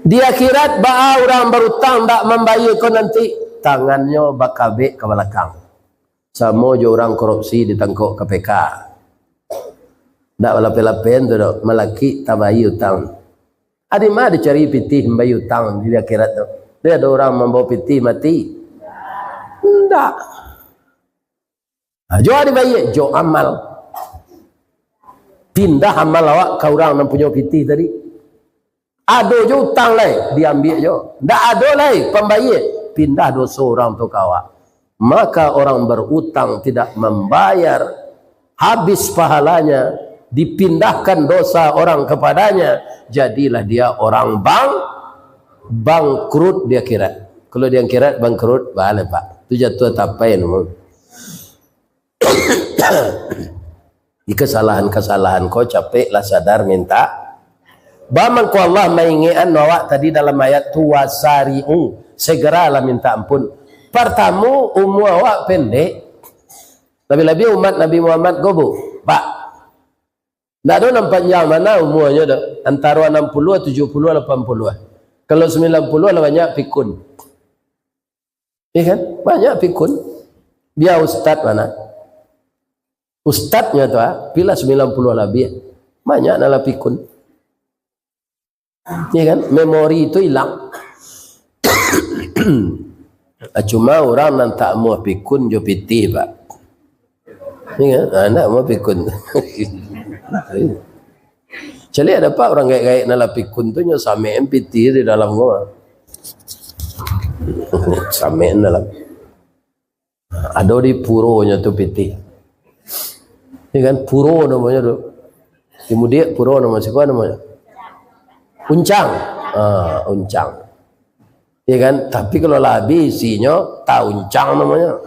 Di akhirat, baa urang barutang ndak mambayie ko nanti? Tangannyo bakabek ka balakang. Samo jo urang korupsi ditangkok K P K. Ndak balapeh-lapeh tu doh, malakik tabayie utang. Adi ma dicari pitih mambayie utang di akhirat tu? Ndak ado urang mambawa pitih mati. Ndak. Ha, jo adi bayie, jo amal. Pindah amal awak ka urang nan punyo pitih tadi. Ado jo utang lai, diambiak jo. Ndak ado lai pambayie, pindah doso urang tu ka awak. Maka orang berutang tidak membayar, habis pahalanya, dipindahkan dosa orang kepadanya, jadilah dia orang bang-, bangkrut di akhirat. Kalau di akhirat bangkrut, baa lai, Pak. Tu jatuah tapai namonyo. Di kesalahan-kesalahan ko, capeklah sadar minta. Baa mangko Allah maingekan awak tadi dalam ayat tu, "Wasari'u," segeralah minta ampun. Partamo, umua awak pendek. Labiah-labiah umat Nabi Muhammad ko, Bu. Pak, ndak ado nan panjang bana umuanyo doh. Antaro anam puluah, tujuah puluah, lapan puluah. Kalau sambilan puluah lah banyak pikun. Iya kan? Banyak pikun. Bia ustad bana. Ustadnyo tu, ah, pi lah sambilan puluah labiah. Banyak nan lah pikun. Iya kan? Memori tu ilang. Ah, cuma urang nan tak amuah pikun jo pitih, Pak. Iya kan? Ah, ndak amuah pikun. Caliak dapek urang gaek-gaek nan lah pikun tu, nyo samekan pitih di dalam ko. Samekan dalam. Ado di puronyo tu pitih. Ya kan? Puro namonyo tu. Di Mudiak puro namo, siko namonyo? Uncang. Ha, uncang. Ya kan? Tapi kalau lah habis isinyo, tauncang namonyo.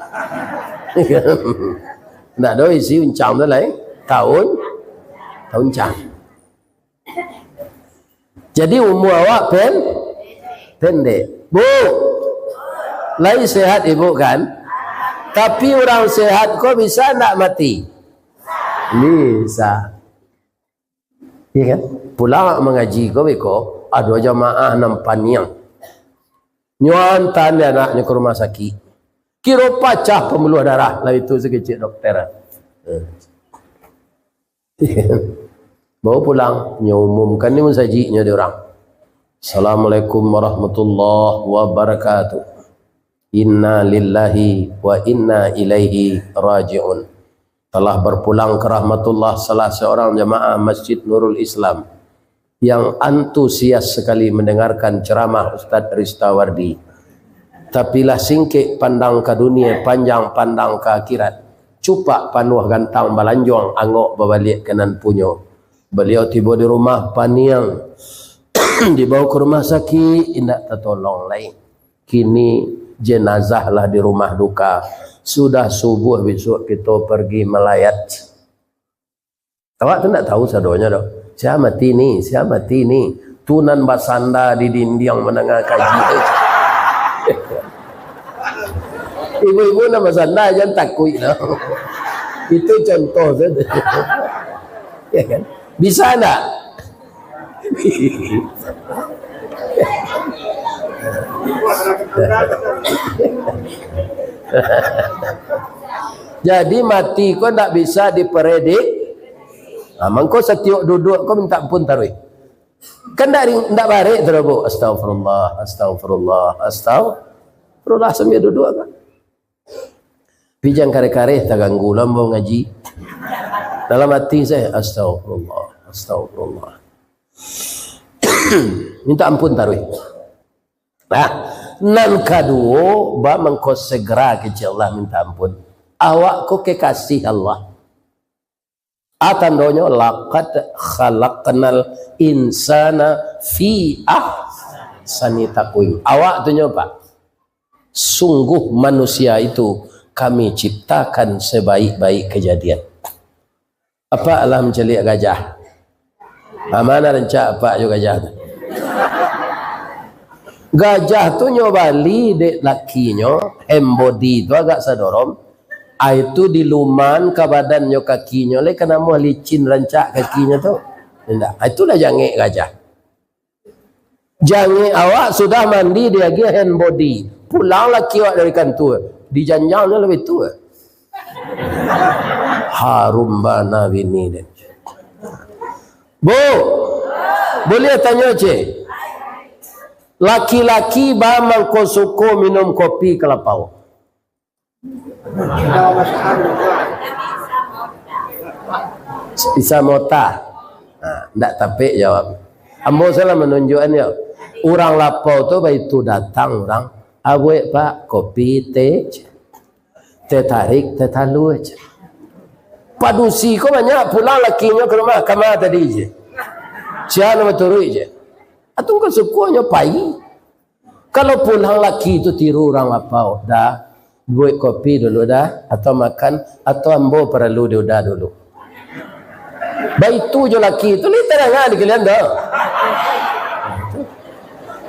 Ya kan? Ndak ado isi uncang tu lain. Taun, tauncang. Jadi umua awak pen-, pendek. Bu, lai sehat ibu kan? Tapi urang sehat ko bisa ndak mati? Bisa. Iya kan? Pulang mangaji ko beko, ado jamaah nan paniang. Nyo antaan dek anaknyo ka rumah sakik. Kiro pacah pambuluah darah, lah itu sakecek dokter. Eh. Bawa pulang, nyo umumkan di musajiknyo di urang. "Assalamualaikum warahmatullahi wabarakatuh. Inna lillahi wa inna ilaihi raji'un." Telah berpulang ke rahmatullah salah seorang jamaah Masjid Nurul Islam yang antusias sekali mendengarkan ceramah Ustaz Ristawardi. Tapi lah singkek pandang ka dunia, panjang pandang ka akhirat. Cupak panuah gantang balanjuang, angok babaliak ka nan punyo. Baliau tibo di rumah paniang, dibawa ka rumah sakik, indak tatolong lai. Kini jenazah lah di rumah duka. Sudah subuah bisuak kito pergi malayat. Awak tu ndak tahu sadonyo doh. Sia mati ni, sia mati ni. Tu nan basanda di dindiang mandanga kaji tu. Ibu-ibu nan basanda, jan takuik doh. Itu contoh saja. Ya kan? Bisa ndak? Jadi mati ko ndak bisa dipredik. Ha, mangko satiok duduak ko minta ampun taruih. Kan ndak ring-, ndak barek tu doh, Bu. Astagfirullah, astagfirullah, astagfirullah sambil duduak kan. Tapi jan kareh-kareh taganggu lah ambo ngaji. Dalam ati sajo, "Astagfirullah, astagfirullah." Minta ampun taruih. Nah, nan kaduo, ba mangko segera kecek Allah minta ampun. Awak ko kekasih Allah. A tandonyo, "Laqad khalaqnal insana fi ahsani taqwim." Awak tu nyo, Pak. Sungguh manusia itu Kami ciptakan sebaik-baik kejadian. Apak lah mancaliak gajah. Ha, ma nan rancak apak jo gajah tu? Gajah tu nyo bali dek lakinyo, hand body tu agak sadorom. Ai tu diluman ka badannyo kakinyo, lai ka namuah licin rancak kakinyo tu. Indak. Ai tu lah jangek gajah. Jangek awak sudah mandi diagiah hand body. Pulang laki awak dari kantua. Dijanjangnyo labiah tu. Harum bana bini den. Bu, buliah tanyo, ceh? Laki-laki ba mangko suko minum kopi ka lapau? Bisa mota. Nah, ndak tapek jawab. Ambo salah manunjuakan yo. Urang lapau tu baitu datang urang. "Abuek, Pak, kopi, teh." Teh tarik, teh talua, ceh. Padusi ko banyak pulang lakinyo ka rumah, "Kama tadi," ceh. "Sia nan baturuik," ceh. Atau engkau sukonyo pai. Kalau pulang laki tu tiru urang lapau, "Dah, buek kopi dulu dah, atau makan, atau ambo paralu di uda dulu." Baitu jo laki tu, lai tadanga di kalian tu.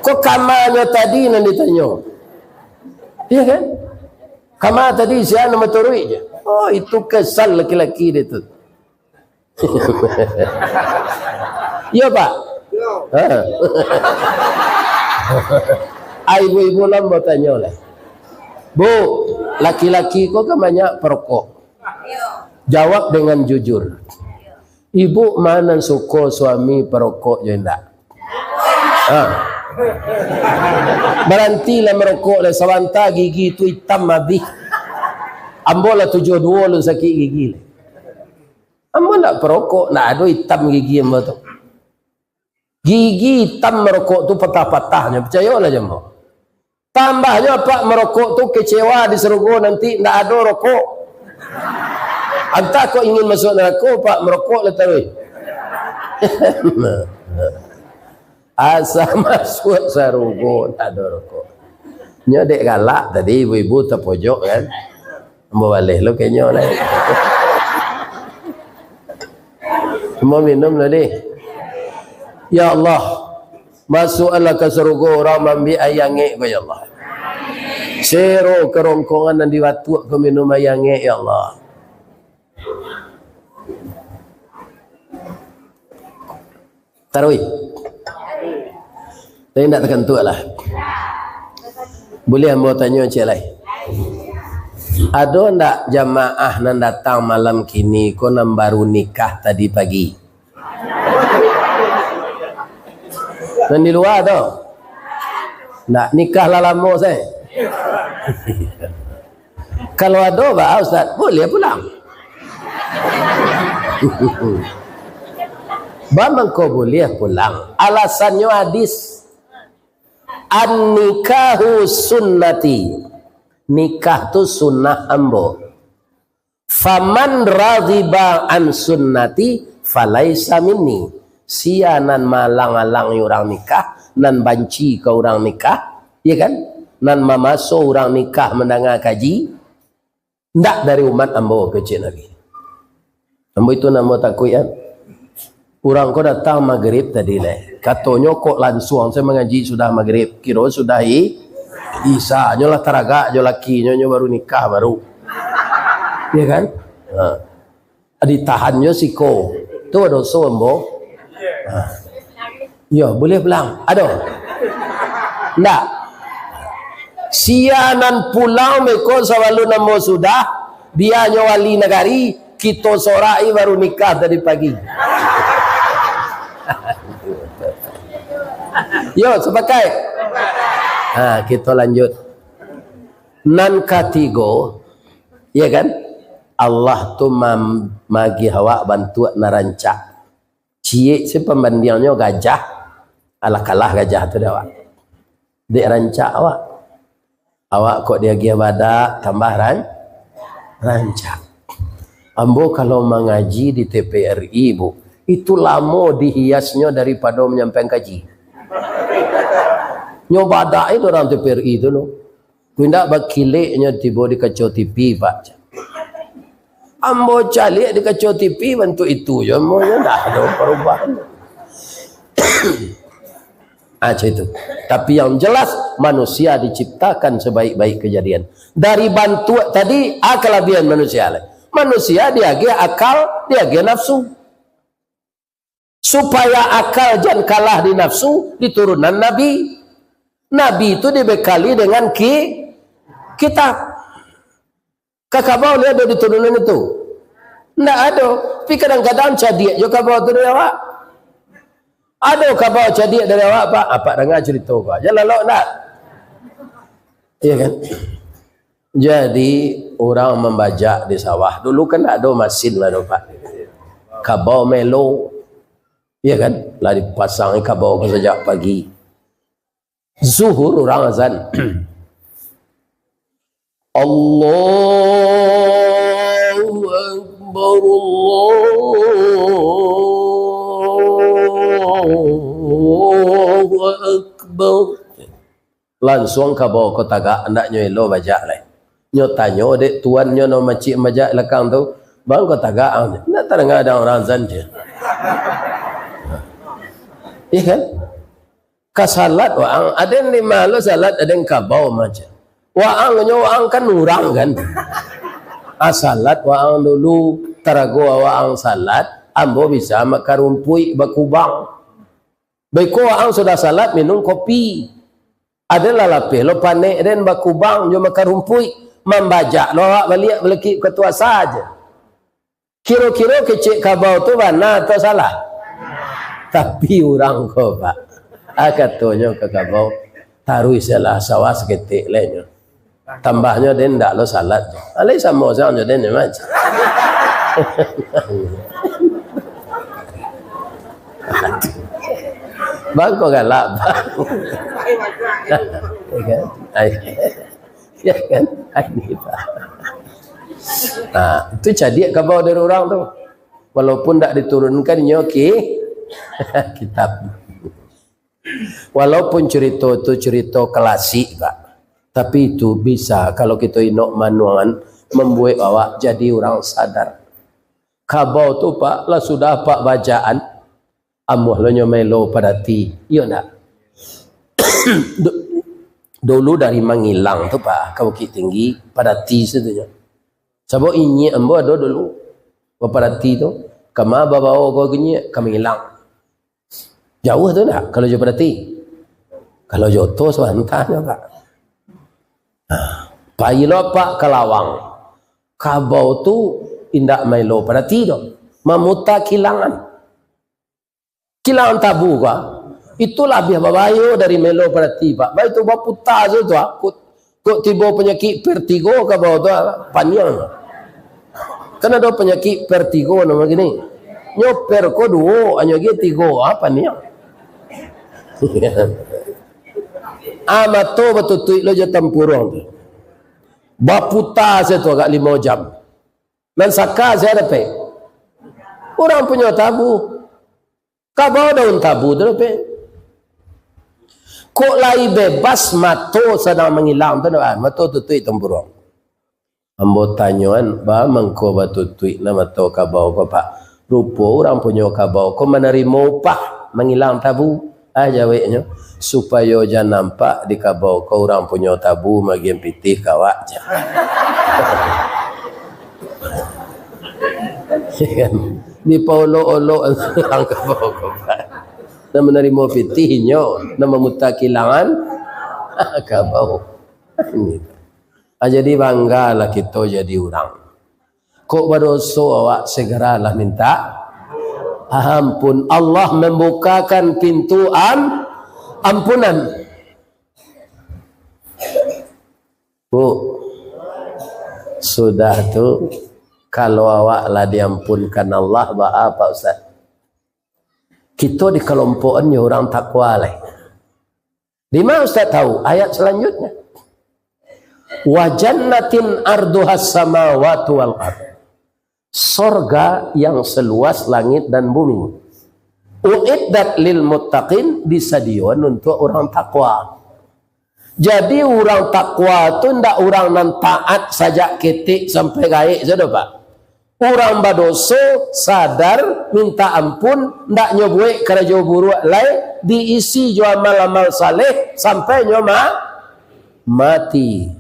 Ko kamanyo tadi nan ditanyo? Iya kan? Kama tadi sia nan baturuik je. Oh, itu kesal laki-laki dia tu. Iya, Pak? Ha. Ai, ibu-ibu lah batanyo lah. Bu, laki-laki ko kan banyak perokok. Jawab dengan jujur. Ibu ma nan suko suami perokok jo indak? Ha. Barantilah merokok lah, sabanta gigi tu itam abih. Ambo lah tujuah duo lun sakik gigi lah. Ambo ndak perokok, ndak ado itam gigi ambo tu. Gigi itam marokok tu patah-patahnyo, picayolah jo ambo. Tambahnyo apak marokok tu kecewa di sarugo nanti ndak ado rokok. Antah kok ingin masuk narako, apak marokok lah taruih. Asa masuak sarugo ndak ado rokok. Nyo dek galak tadi ibu-ibu tapojok kan. Ambo baleh lo kenyo lai. Ambo minum lo deh. Ya Allah, masuaklah ka sarugo urang maambiak aia angek ko, ya Allah. Sero karongkongan nan di Batuak ko minum aia angek, ya Allah. Taruih. Tapi ndak takantuak lah. Buliah ambo tanyo ciek lai. Ado ndak jamaah nan datang malam kini ko nan baru nikah tadi pagi? Nan di lua tu? Ndak, nikah lah lamo sae. Kalau ado baa, Ustaz, buliah pulang. Baa mangko buliah pulang? Alasannyo hadis, "An-nikahu sunnati." Nikah tu sunnah ambo. "Faman raghiba an sunnati falaisa minni." Sia nan maalang-alangi urang nikah, nan banci ka urang nikah, ya kan? Nan mamaso urang nikah mandanga kaji, ndak dari umat ambo, kecek Nabi. Ambo itu nan ambo takuik kan. Urang ko datang magrib tadi lai. Katonyo kok lansuang sae mangaji sudah magrib. Kiro sudah i-, isa. Nyo lah taragak jo lakinyo, nyo baru nikah baru. Ya kan? Ha. Ditahan nyo siko. Tu doso ambo. Ha. Yo, buliah pulang. Ado? Ndak. Sia nan pulang beko sabalun ambo sudah, bianyo wali nagari, kito sorak i baru nikah tadi pagi. Yo, sapakaik? Ha, kito lanjut. Nan katigo, ya kan? Allah tu mam-, magiah awak bantuak nan rancak. Ciek se pambandiangnyo gajah, alah kalah gajah tu dek awak. Dek rancak awak. Awak kok diagiah badak, tambah ran-, rancak. Ambo kalau mangaji di T P R I, Bu, itu lamo dihiasnyo daripado manyampaian kaji. Nyo badak itu urang T P R I tu, no. Indak bakileknyo tibo di kaco T V, Pak. Ambo caliak di kaco T V bantuak itu jo, ambo nyo ndak ado parubahan. Ah, macam itu. Tapi yang jelas, manusia diciptakan sebaik-baik kejadian. Dari bantuak tadi, ah, kalabiahan manusia lah. Manusia diagiah akal, diagiah nafsu. Supaya akal jan kalah di nafsu, diturunan Nabi. Nabi tu dibekali dengan ki-, kitab. Ka kabau lai ado diturunan itu? Ndak ado. Tapi kadang-kadang cadiak jo kabau tu dari awak. Ado kabau cadiak dari awak, Pak? Apak danga carito ko. Jan lalok ndak? Iya kan? Jadi, urang mambajak di sawah. Dulu kan ndak ado masin lah tu, Pak. Kabau melo. Iya kan? Lah dipasang kabau ko sajak pagi. Zuhur urang azan. Allahu Akbar, Allahu Akbar. Lansuang kabau ko tagak, andaknyo elo bajak lai. Nyo tanyo dek tuannyo nan macik mambajak lakang tu, "Bang, ko tagak ang?" "Ndak tadanga ado urang azan," jar. Iya kan? Ka salat waang, aden di ma lo salat, aden kabau macam. Waang nyo, waang kan urang kan. Ah, salat waang dulu, tarago waang salat, ambo bisa makan rumpuik bakubang. Beko waang sudah salat minum kopi. Aden lah lapeh lo panek den bakubang jo makan rumpuik, mambajak lo awak baliak balakik ka tu asa aja. Kiro-kiro kecek kabau tu bana atau salah? Tapi urang ko, Pak, ah, katonyo ka kabau, "Taruih salah sawah saketek lai nyo. Tambahnyo den ndak lo salat." Alai samo sajo den, Mas. Bang, kau galak, bang. Ya kan? Ai. Ya kan? Ai, ni, bang. Nah, itu cadiak kabau dari urang tu. Walaupun ndak diturunkan nyo ki-, kitab. Walaupun carito tu carito klasik, Pak. Tapi itu bisa, kalau kito inok manuangan, mambuek awak jadi urang sadar. Kabau tu, Pak, lah sudah, Pak, bacaan, amuah lo nyo maelo Padati. Iyo ndak? Du-, dulu dari Mangilang tu, Pak, ka Bukittinggi, Padati situ nyo. Sabab inyiak ambo ado dulu bapadati tu, kama babao ko inyiak ka Mangilang. Jauah tu ndak kalau jo padati? Kalau jo oto sabanta nyo, Pak. Nah, pai lo, Pak, ka Lawang. Kabau tu indak maelo padati doh. Mamuta kilangan. Kilangan tabu ka? Itu labiah babayo dari maelo padati, Pak. Baitu baputa sajo tu, ah. Kok, kok tibo panyakik vertigo kabau tu, ah, paniang. Kan ado panyakik vertigo namo kini. Nyo ver ko duo, anyo ge tigo, ah, paniang. Ah, mato batutuik lo jo tampuruang tu. Baputa sajo tu agak limo jam. Nan saka sia dapek? Urang punyo tabu. Kabau daun tabu tu dapek. Kok lai bebas mato sadang Mangilang tu, ah, mato tutuik tampuruang. Ambo tanyoan, ba mangko batutuik na mato kabau ko, Pak? Rupo urang punyo kabau ko manarimo upah Mangilang tabu. Ah, jaweknyo, supayo jan nampak di kabau ko urang punyo tabu magian pitih ka awak, jar. Kan? Dipaolok-olok urang kabau ko, Pak. Nan manarimo pitih inyo, nan mamuta kilangan kabau. Ini. Ah, jadi banggalah kito jadi urang. Kok badoso awak, segeralah minta ampun. Allah membukakan pintu am-, ampunan. Bu, sudah tu, kalau awak lah diampunkan Allah, baa, Pak Ustaz? Kito dikalompokan jo urang takwa lai. Di ma Ustaz tahu? Ayat selanjutnya. "Wa jannatin arduhas samawati wal ard." Sorga yang seluas langit dan bumi. "Uiddat lil muttaqin", disadiyoan untuak urang takwa. Jadi, urang takwa tu ndak urang nan taat sajak ketek sampai gaek sajo, Pak. Urang badoso, sadar, minta ampun, ndak nyo buek karajo buruak lai, diisi jo amal-amal saleh sampai nyo ma-, mati.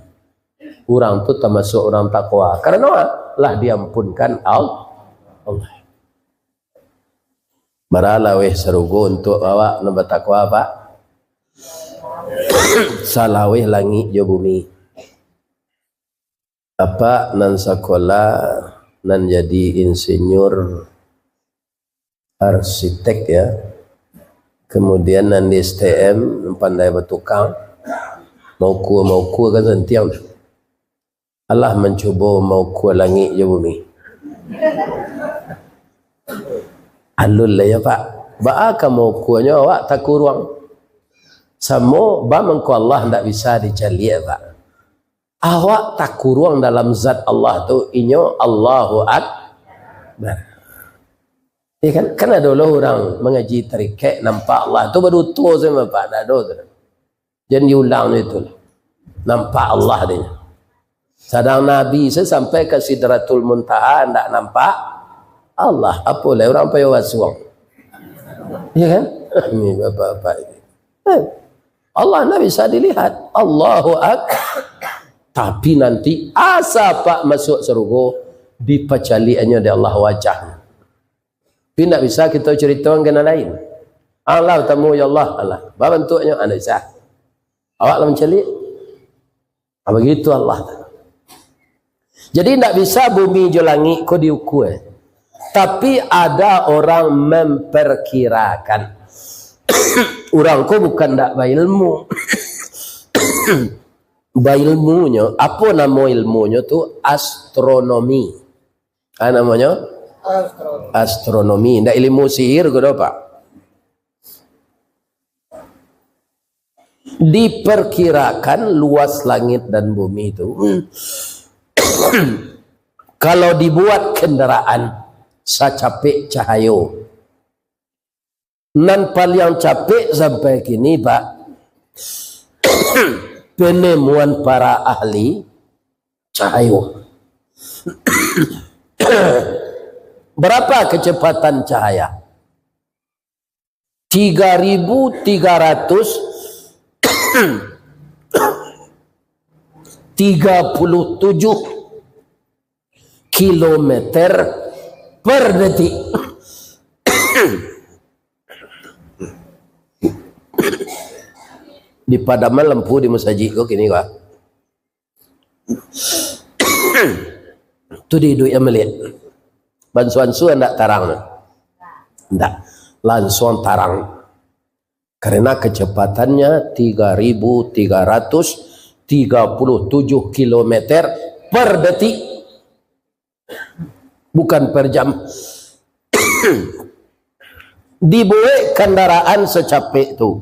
Urang tu tamasuak urang takwa. Karano lah diampunkan Al-, Allah. Bara laweh sarugo untuak awak nan batakwa, Pak? Salaweh langik jo bumi. Apak nan sakolah, nan jadi insinyur, arsitek, ya. Kemudian nan di S T M, nan pandai batukang, maukua-maukua kan santiang. Alah mancubo maukua langik jo bumi. Alun lah ya, Pak. Baa ka maukuanyo awak takuruang? Samo ba mangko Allah ndak bisa dicaliak, Pak. Awak takuruang dalam zat Allah tu, inyo Allahu Akbar. Ya kan? Kan ado lo urang mangaji tarikek nampak Allah tu baduto samo, Pak, ndak ado tu. Jan diulang itu lah. Nampak Allah dia. Sadang Nabi se sampai ka Sidratul Muntaha ndak nampak Allah. Apo lai urang payo basuang. Ya kan? Ini bapak-bapak ini. Eh, Allah ndak bisa dilihat. Allahu Akbar. Tapi nanti asa Pak masuk sarugo, dipacaliaknyo dek Allah wajahnya. Tapi ndak bisa kito caritokan ka nan lain. Allah tamu, ya Allah, Allah. Babantuaknyo, ah, ndak bisa. Awak lah mancaliak. Ah, begitu Allah. Jadi, ndak bisa bumi jo langik ko diukua. Tapi, ada orang memperkirakan. Urang ko bukan ndak bailmu. Bailmunyo, apo namo ilmunyo tu? Astronomi. Ah, namonyo? Astronomi. Ndak ilmu sihir ko doh, Pak. Diperkirakan luas langit dan bumi itu, kalau dibuat kendaraan, sacapek cahayo. Nan paliang capek sampai kini, Pak, penemuan para ahli, cahayo. Berapa kecepatan cahaya? Tiga ribu tiga ratus tiga puluh tujuh kilometer per detik. Dipadaman lampu di masajik ko kini, Pak. Tu di iduik yang melihat. Bansuan-suan ndak tarang. Ndak. Langsung tarang. Karena kecepatannya tiga ribu tiga ratus tiga puluh tujuh kilometer per detik. Bukan per jam. Dibuek kandaraan sacapek tu.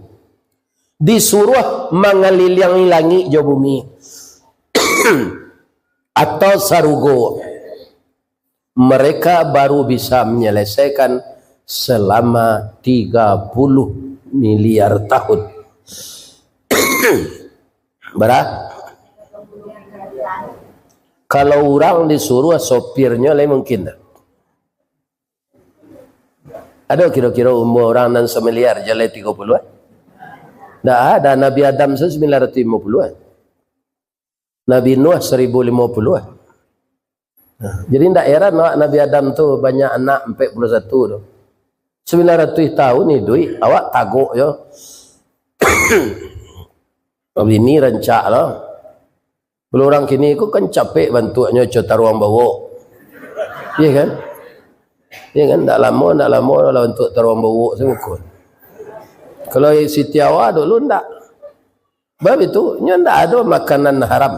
Disuruah mangaliliangi langik jo bumi. Atau sarugo. Mereka baru bisa menyelesaikan selama tiga puluh miliar tahun. Bara? Kalau urang disuruah sopirnyo lai mungkin tak? Ado kiro-kiro umua urang nan samiliar jalai tigo puluah? Ndak ada. Nabi Adam sajo sambilan ratuih limo puluah. Nabi Nuh saribu limo puluah. Nah, jadi ndak heran awak Nabi Adam tu banyak anak ampek puluah satu tu. Sambilan ratuih tahun iduik, awak tagok jo. Bini rancak lah. Kalau urang kini ko kan capek bantuaknyo, co taruang bawok. Iya kan? Iya kan? Ndak lamo, ndak lamo lah bantuak taruang bawok tu muko. Kalau Siti Hawa dulu ndak. Bab itu, nyo ndak ado makanan haram.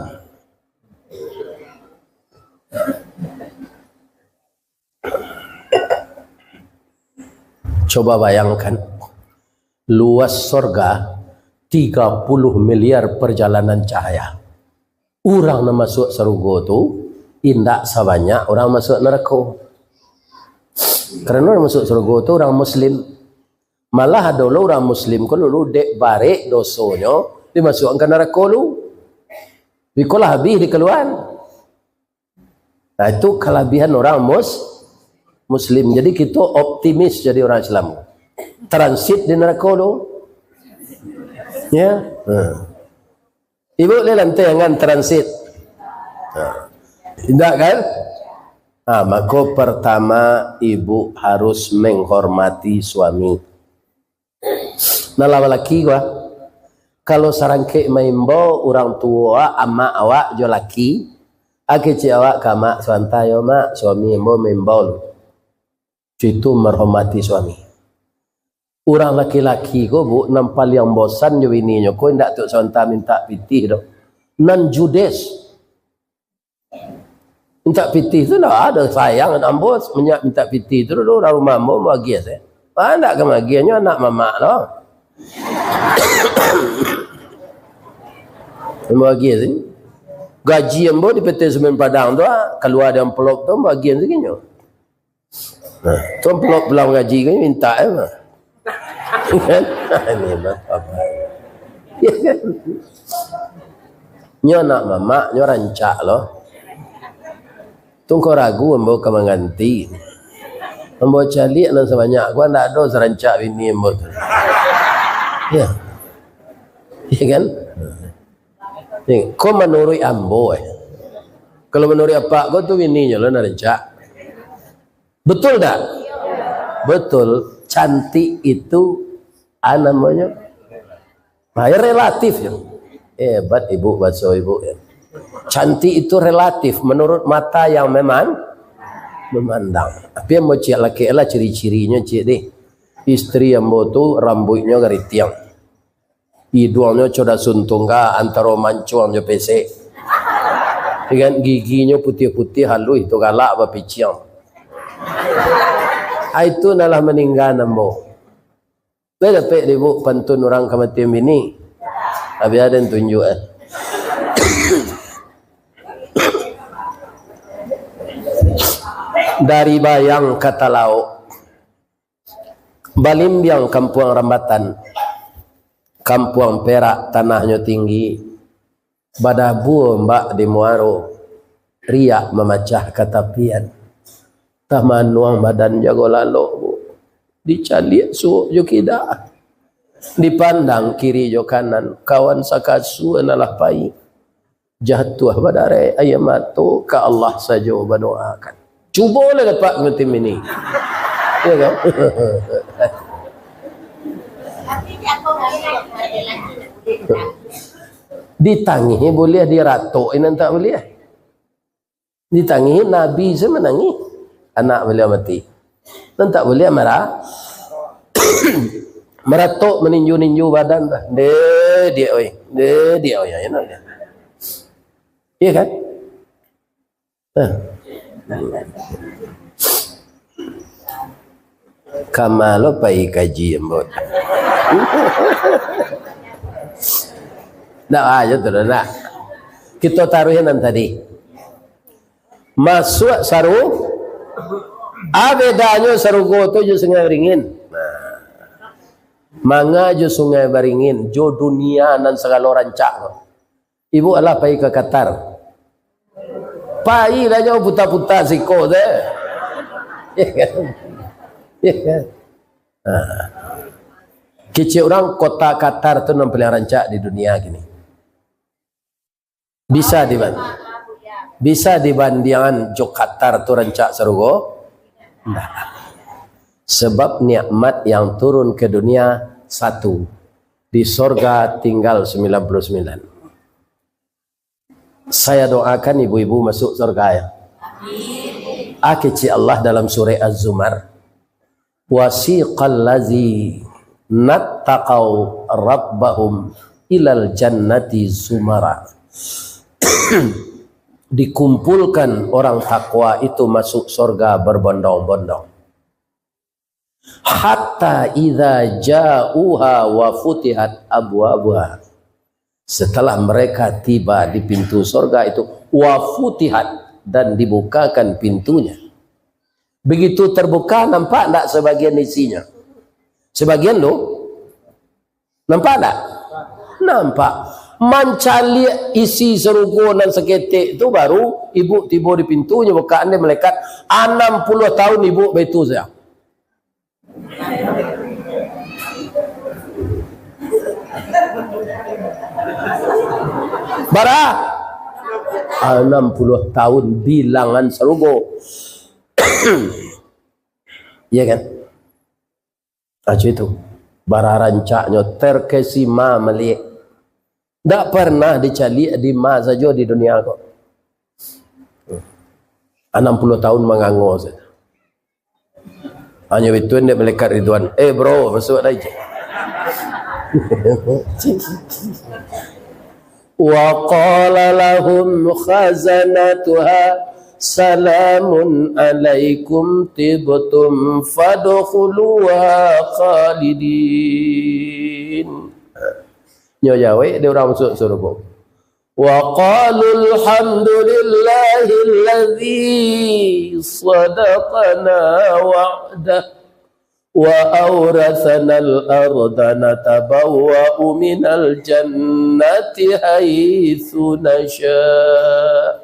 Coba bayangkan, luas sorga tiga puluh miliar perjalanan cahaya. Urang nan masuak sarugo tu indak sabanyak urang masuak narako. Karano urang masuak sarugo tu urang muslim. Malah ado lo urang muslim ko dulu dek barek dosonyo dimasuakkan ka narako lu. Ikolah habih dikaluaan. Nah, itu kalabihan orang mus-, muslim. Jadi, kito optimis jadi orang Islam. Transit di narako tu. Ya. Nah. Ibu ni lantai angan transit. Nah. Indak kan? Nah, mako pertama ibu harus menghormati suami. Nah, lah balaki ko, ah. Kalau sarangkek maimbau urang tuo awak, amak awak jo laki, ah, kecek awak ka amak, "Sabanta yo, Mak, suami ambo maimbau lu." Itu menghormati suami. Urang laki-laki ko, Bu, nan paliang bosan jo bininyo ko, indak tu sabanta mintak pitih doh. Nan judes. Mintak pitih tu lah ado sayang, ambo mintak pitih tu dulu, urang rumah ambo, ambo agiah sajo. Ah, ndak ka maagiah, nyo anak mamak lo. Ambo agiah sajo. Gaji ambo di P T Semen Padang tu, ah, kalua di amplop tu, ambo agiah sajo nyo. Nah, tu amplop pulang gaji ko, mintak eh, mah. Kan? Ini mah apa? Ya kan? Nyo anak mamak, nyo rancak lo. Tu ngko ragu ambo ka mangganti. Ambo caliak nan sabanyak ko, ndak ado sarancak bini ambo tu. Ya. Ya kan? Ni, ko manuruik ambo, eh. Kalau manuruik apak ko tu bininyo lo nan rancak. Betul tak? Betul. Cantik itu, ah, namanya, nah, ya, relatif ya. Hebat ibu, bahaso ibu ya. Cantik itu relatif menurut mata yang meman-, memandang. Tapi yang mau ciak laki lah ciri-cirinyo ciak deh. Istri ambo tu rambuiknyo garitiang. Iduangnyo co dasun tungga antaro mancuang jo pesek. Kan giginyo putiah-putiah, haluih tu galak bapiciang. Ai tu nalah maningga ambo. Lai dapek dek ibu pantun urang kamatian bini? Abih aden tunjuak, eh. Dari Bayang ka Talaok, balimbiang Kampuang Rambatan, Kampuang Perak tanahnyo tinggi, badabua ombak di muaro, riak mamacah ka tapian. Tamanuang badan jago lalok, Bu. Dicaliak suok jo kida. Dipandang kiri jo kanan, kawan sakasua nan lah pai. Jatuah badarek aia mato, ka Allah sajo badoakan. Cubolah dapek musim ini. Ya kan? Ditangih buliah, diratok nan tak buliah. Ditangih, Nabi se manangih. Anak baliau mati. Nan tak buliah mara-, maratok maninju-ninju badan tu. Deh, dia oi. Deh, dia oi. Ya, kan? Nah. Kama lo pai kaji ambo. Ndak aja tu, ndak. Kita taruh nan tadi. Masuak saru-, a bedanyo sarugo tu jo Sungai Baringin. Nah. Manga jo Sungai Baringin, jo dunia nan sagalo rancak tu. Ibu alah pai ka Qatar. Pai lah jo puta-puta siko tu. Ya kan? Ya kan? Ha. Kecek urang kota Qatar tu nan paling rancak di dunia kini. Bisa diban-, bisa dibandingan jo Qatar tu rancak sarugo? Ndak. Sebab nikmat yang turun ke dunia satu. Di sorga tinggal sembilan puluh sembilan. Saya doakan ibu-ibu masuk sorga, ya. Amin. Ah, kecek Allah dalam surah Az-Zumar. Wasiqal lazina ttaqau rabbahum ilal jannati zumara. Dikumpulkan orang takwa itu masuk sorga berbondong-bondong. Hatta idza ja'uha wa futihat abwabuha. Setelah mereka tiba di pintu sorga itu, wa futihat, dan dibukakan pintunya. Begitu terbuka, nampak ndak sebagian isinya? Sebagian tu, nampak ndak? Nampak. Mancaliak isi sarugo nan saketek tu, baru ibu tibo di pintu, nyo bukaan dek malaikat, anam puluah tahun ibu baitu sajo. Bara? Anam puluah tahun bilangan sarugo. Iya kan? Acu itu. Bara rancaknyo, terkesima maliek. Ndak pernah dicaliak di ma sajo di dunia ko. Anam puluah tahun mangango sajo. Hanyo bituan dek malaikat Ridwan. "Eh, bro, masuak lai." Wa qala lahum khazanatuha, "Salamun alaikum tibtum fadkhuluha khalidin." Nyo jawek dek urang masuak sarugo. Wa qalu alhamdulillahilladzi sadaqana wa'dah wa auratsanal arda natabawwa'u minal jannati haitsu nasya'.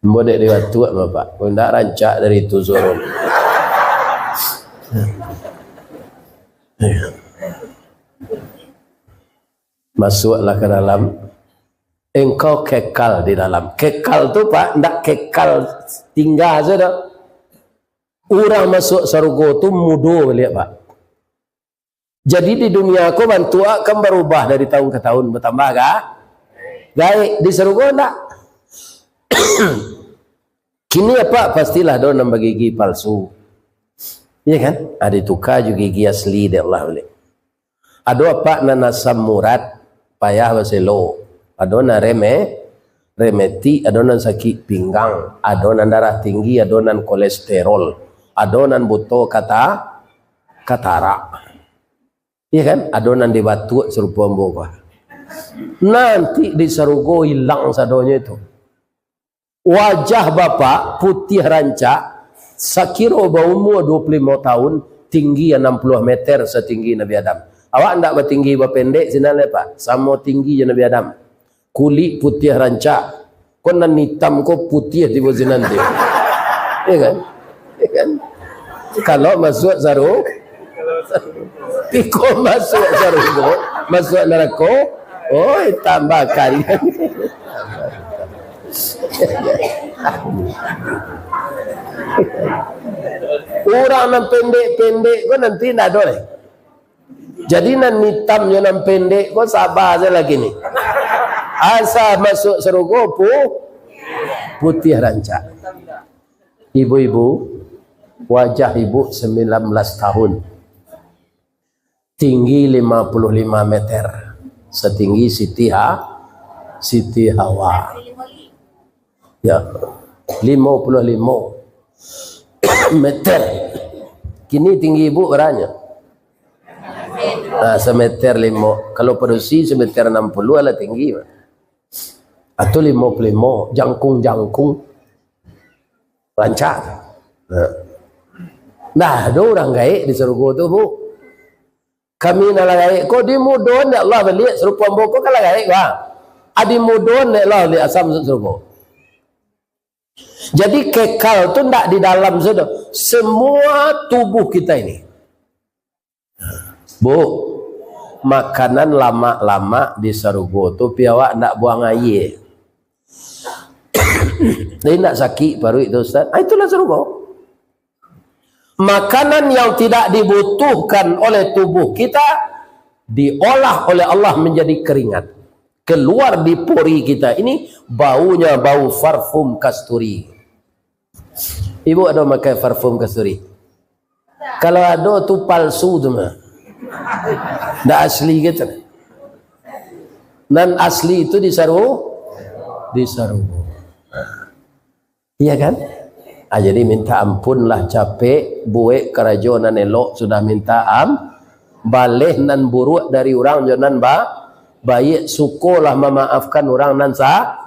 Ambo dek di Batuak, Bapak. Kok ndak rancak dari tu suaro. Masuaklah ka dalam. Engkau kekal di dalam. Kekal tu, Pak, ndak kekal tingga sajo. Urang masuak sarugo tu mudo baliak, Pak. Jadi, di dunia ko bantuak kan barubah dari tahun ka tahun, batambah ga-, gaek. Di sarugo ndak. Kini, Pak, pastilah ado nan bagigi palsu. Iya kan? Ado tuka jo gigi asli dek Allah baliak. Ado apak nan asam urat, payah baselo. Ado nan reme-, remetik, ado nan sakik pinggang, ado nan darah tinggi, ado nan kolesterol, ado nan buto kata-, katarak. Iya kan? Ado nan dibatuak sarupo ambo ko. Nanti di sarugo ilang sadonyo itu. Wajah bapak putiah rancak, sakiro baumua dua puluh limo tahun, tinggi anam puluah meter satinggi Nabi Adam. Awak ndak batinggi bapendek sinan lai, Pak. Samo tinggi jo Nabi Adam. Kulik putiah rancak. Ko nan itam ko putiah tibo sinan tu. Iya kan? Iya kan? Kalau masuak saru-, Iko masuak sarugo, masuak narako, oi, tambah kali. Urang nan pendek-pendek ko nanti ndak ado lai. Jadi nan itamnyo nan pendek ko saba sajo lagi ni. Asa masuak sarugo pu-, putiah rancak. Ibu-ibu, wajah ibu sembilan belas tahun. Tinggi lima puluh lima meter, satinggi Siti Ha-, Siti Hawa. Ya, lima puluh lima meter. Kini tinggi ibu berapa? Nah, semeter lima. Kalau padusi semeter enam puluh lah tinggi. Atau lima puluh lima, jangkung-jangkung. Rancak. Nah. Nah, ado urang gaek di sarugo tu, Bu. Kami nan lah gaek ko dimudoan dek Allah baliak sarupo ambo ko kan lah gaek, Bang. Adi mudoan dek Allah baliak asa masuak sarugo. Jadi kekal tu ndak di dalam sajo. Semua tubuh kita ini. Bu, makanan lamak-lamak di sarugo tu, pi awak ndak buang aia. Jadi ndak sakik paruik tu, Ustaz. Ah, itulah sarugo. Makanan yang tidak dibutuhkan oleh tubuh kita diolah oleh Allah menjadi keringat. Keluar di pori kita ini baunya bau parfum kasturi. Ibu ado makai parfum kasturi? Kalau ado tu palsu tu mah. Ndak asli gitu. Nan asli itu di saru-, di sarugo. Iya kan? Ah, jadi minta ampunlah capek, buek karajo nan elok sudah minta am-, baleh nan buruak dari urang jo nan ba-, baiak, sukolah mamaafkan urang nan sa-,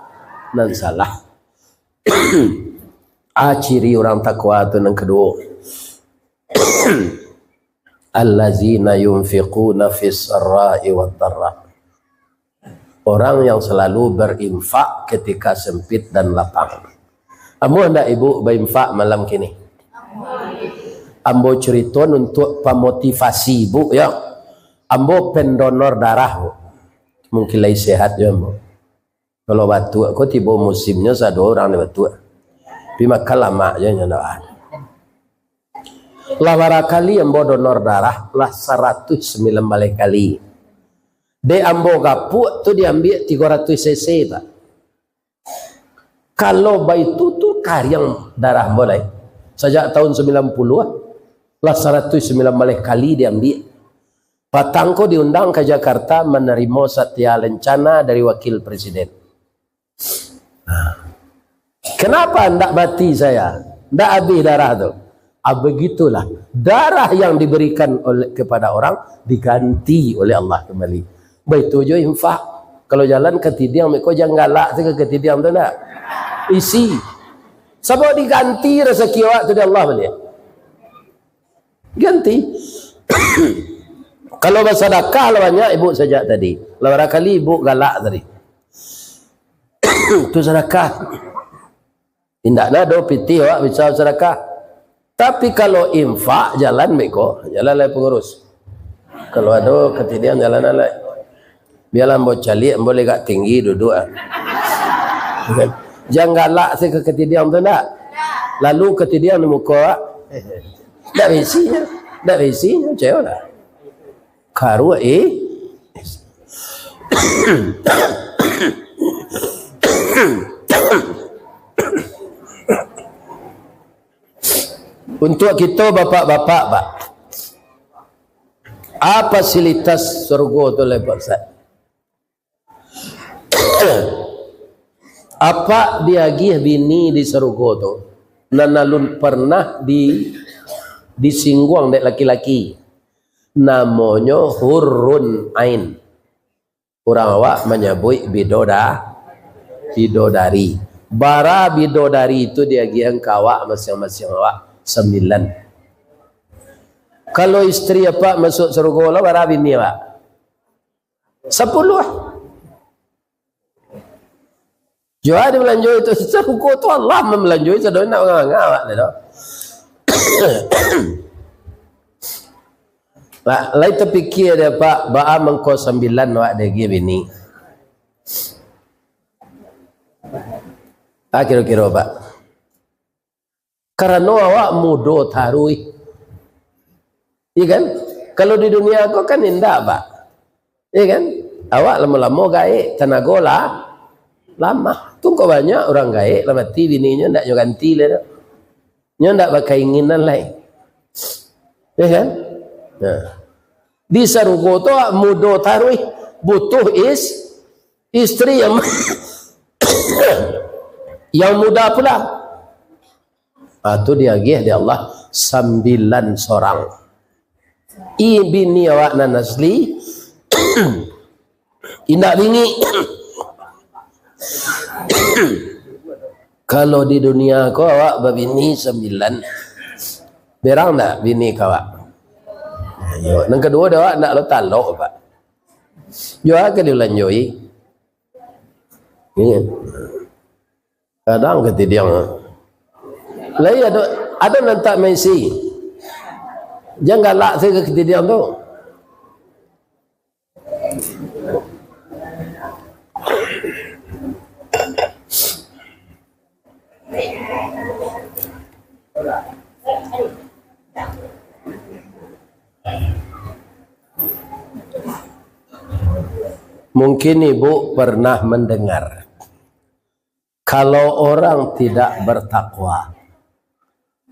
nan salah. Ah, ciri urang takwa tu nan kaduo. Allazina yunfiquna fis sarra'i wad darra. Orang yang selalu berinfak ketika sempit dan lapang. Amuah ndak ibu bainfak malam kini? Ambo cerita untuk pamotivasi ibu, ya. Ambo pendonor darah, Bu. Mungkin lai sehat jo ambo. Kalau batuak ko tibo musimnyo sado urang ni batuak. Tapi makan lamak je nyo ndak ado. Lah bara kali ambo donor darah, lah saratuih sambilan baleh kali. Dek ambo gapuak tu diambiak tigo ratuih cc, Pak. Kalau baitu tu kariang darah ambo lai. Sajak tahun sambilan puluah, lah saratuih sambilan baleh kali diambiak. Patang ko diundang ka Jakarta manarimo satya lencana dari wakil presiden. Kenapa ndak mati saya? Ndak habis darah tu? Ah, begitulah. Darah yang diberikan oleh, kepada orang diganti oleh Allah kembali. Baitu jo infak. Kalau jalan katidiang, meko jan galak sajo katidiang tu ndak? Isi. Sabab diganti rasaki awak tu dek Allah baliak. Ganti. Kalau basadakah lah banyak ibu sajak tadi. Lah barangkali ibu galak tadi. Tu sadakah. Indak ado pitih awak bisa sadakah. Tapi kalau infak, jalan beko, jalan lai pangurus. Kalau ado katidiang, jalan lai. Bialah ambo caliak, ambo lai agak tinggi duduak, ah. Jan galak se ka katidiang tu ndak. Lalu katidiang di muko awak. Ndak bisi nyo, ndak bisi nyo, cewek lah. Karuak, eh. Untuk kito bapak-bapak, Pak, a fasilitas surgo tu lai, Pak Ustaz? Apak diagiah bini di sarugo tu, nan alun parnah di, disingguang dek laki-laki. Namonyo hurun ain. Urang awak manyabuik bidoda-, bidodari. Bara bidodari tu diagiahan ka awak masiang-masiang awak? Sambilan. Kalau istri apak masuak sarugo lah, bara bini awak? Sapuluah. Jua dibalanjoi tu, sarugo tu Allah mambalanjoi, sadonyo nak manganga awak tu. Lah, lai tapikia dek apak, baa mangko sambilan awak diagiah bini? Ah, kiro-kiro, Pak. Karano awak mudo taruih. Iya kan? Kalau di dunia ko kan indak, Pak. Iya kan? Awak lamo-lamo gaek, tanago lah lamah. Tu ko banyak urang gaek lah mati, bininyo ndak nyo ganti lai doh. Nyo ndak bakainginan lai. Iya kan? Nah. Di sarugo tu awak mudo taruih, butuh is-, istri yang, yang muda pula. Ah, tu diagiah dek Allah sambilan sorang. I bini awak nan asli, indak bingik. Kalau di dunia ko awak babini sambilan, berang ndak bini ka awak? Yo, nan kaduo dek awak ndak lo talok, Pak. Yo, ka dilanjoi. Iya. Kadang katidiang. Lai ado, ado nan tak maisi. Jan galak sajo katidiang tu. Mungkin ibu pernah mendengar, kalau orang tidak bertakwa,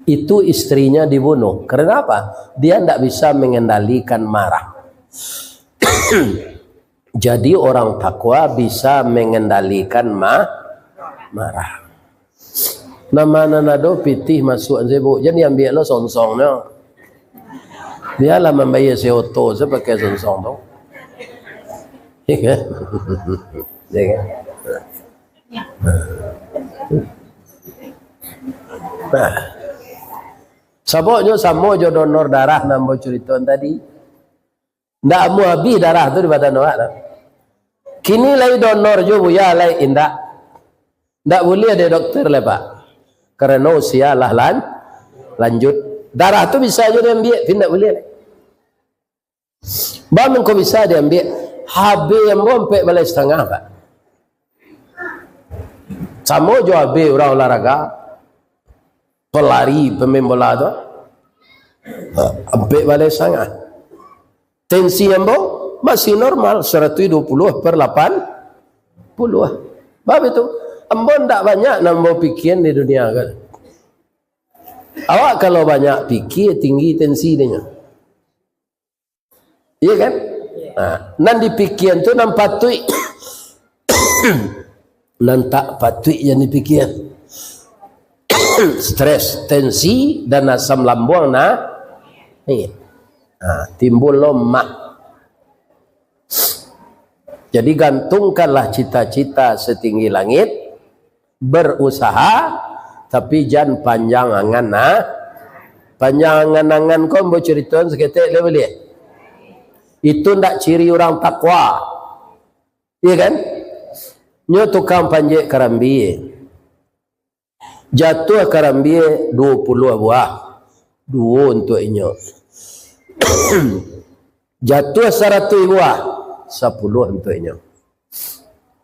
itu istrinya dibunuh. Karena apa? Dia ndak bisa mengendalikan marah. Jadi, orang takwa bisa mengendalikan ma-, marah. Nan ma nan ado pitih masuak sibuk, jan diambiak lo songsong nyo. Bialah mambayar si oto se pakai songsong tu. Iya kan? Iya kan? Nah. Sababnyo samo jo donor darah nan ambo curitoan tadi. Ndak amuah abih darah tu di badan awak tu. Kini lai donor jo, Buya, lai? Indak. Ndak buliah dek dokter lai, Pak. Karano usia lah lan-, lanjut. Darah tu bisa jo diambiak, tapi ndak buliah lai. Baa mangko bisa diambiak? H B ambo ampek baleh satangah, Pak. Samo jo H B urang olahraga, pelari, pemain bola tu. Ha, ampek baleh satangah. Tensi ambo masih normal, saratuih duo puluah per lapan puluah. Baa itu, ambo ndak banyak nan ambo pikian di dunia ko. Awak kalau banyak pikia, tinggi tensi dinyo. Iya kan? Nah, nan dipikian tu nan patuik. Nan tak patuik jan dipikian. Stres, tensi, dan asam lambuang na-, iya. Nah, timbul lo mah. Jadi, gantungkanlah cita-cita setinggi langit, berusaha, tapi jan panjang angan, nah. Panjang angan-angan ko ambo curitoan saketek lai buliah. Itu ndak ciri urang takwa. Iya kan? Nyo tukang panjek karambia. Jatuah karambia duo puluah buah, duo untuak inyo. Jatuah saratuih buah, sapuluah untuak inyo.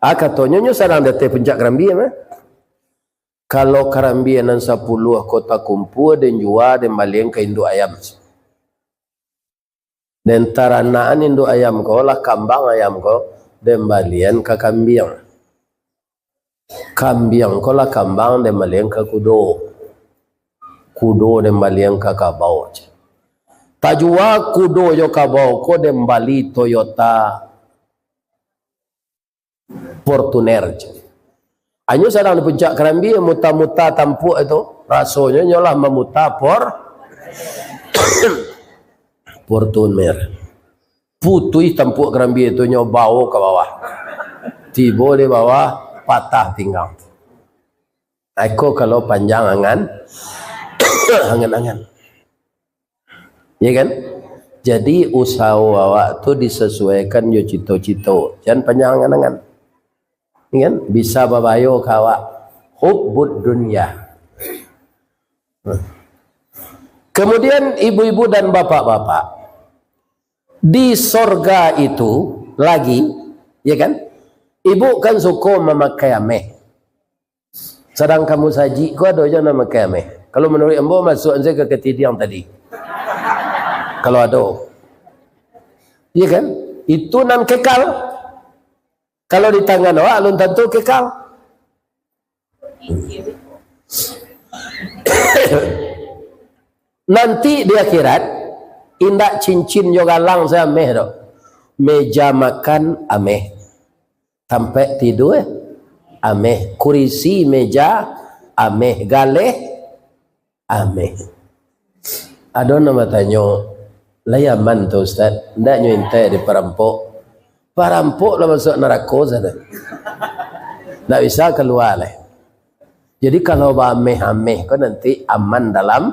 Ah, katonyo nyo sadang di ateh puncak karambia mah. Kalau karambia nan sapuluah ko takumpua, den jua, den balian ka induak ayam. Den taranakan induak ayam ko, lah kambang ayam ko, den balian ka kambiang. Kambiang ko lah kambang, den balian ka kudo. Kudo den balian ka kabau. Tajua kudo jo kabau ko, den bali Toyota Fortuner. Anyo sadang di puncak karambia, muta-muta tampuak itu, rasonyo nyo lah mamuta Por-, Fortuner. Putuih tampuak karambia tu, nyo bao ka bawah. Tibo di bawah, patah pinggang. Iko kalau panjang angan, angan-angan. Ya kan? Jadi, usaho awak tu disesuaikan jo cito-cito. Jan panjang angan-angan. Ya kan? Bisa babayo ka awak. Hubbud dunya. Kemudian, ibu-ibu dan bapak-bapak, di sorga itu lagi, ya kan? Ibu kan suko mamakai ameh. Sadang kamu sajik ko ado jo nan makai ameh. Kalau manuruik ambo, masuak sajo ka katidiang tadi. Kalau ado. Iya kan? Itu nan kekal. Kalau di tangan awak, alun tantu kekal. Nanti di akhirat, indak cincin jo galang se ameh doh. Meja makan ameh. Tampek tidua, ameh. Kurisi, meja, ameh. Galeh, ameh. Ado nan batanyo, "Lai aman tu, Ustaz? Ndak nyo intai dek parampok?" Parampok lah masuak narako sana. Ndak bisa kalua lai. Jadi, kalau baameh-ameh ko nanti aman dalam,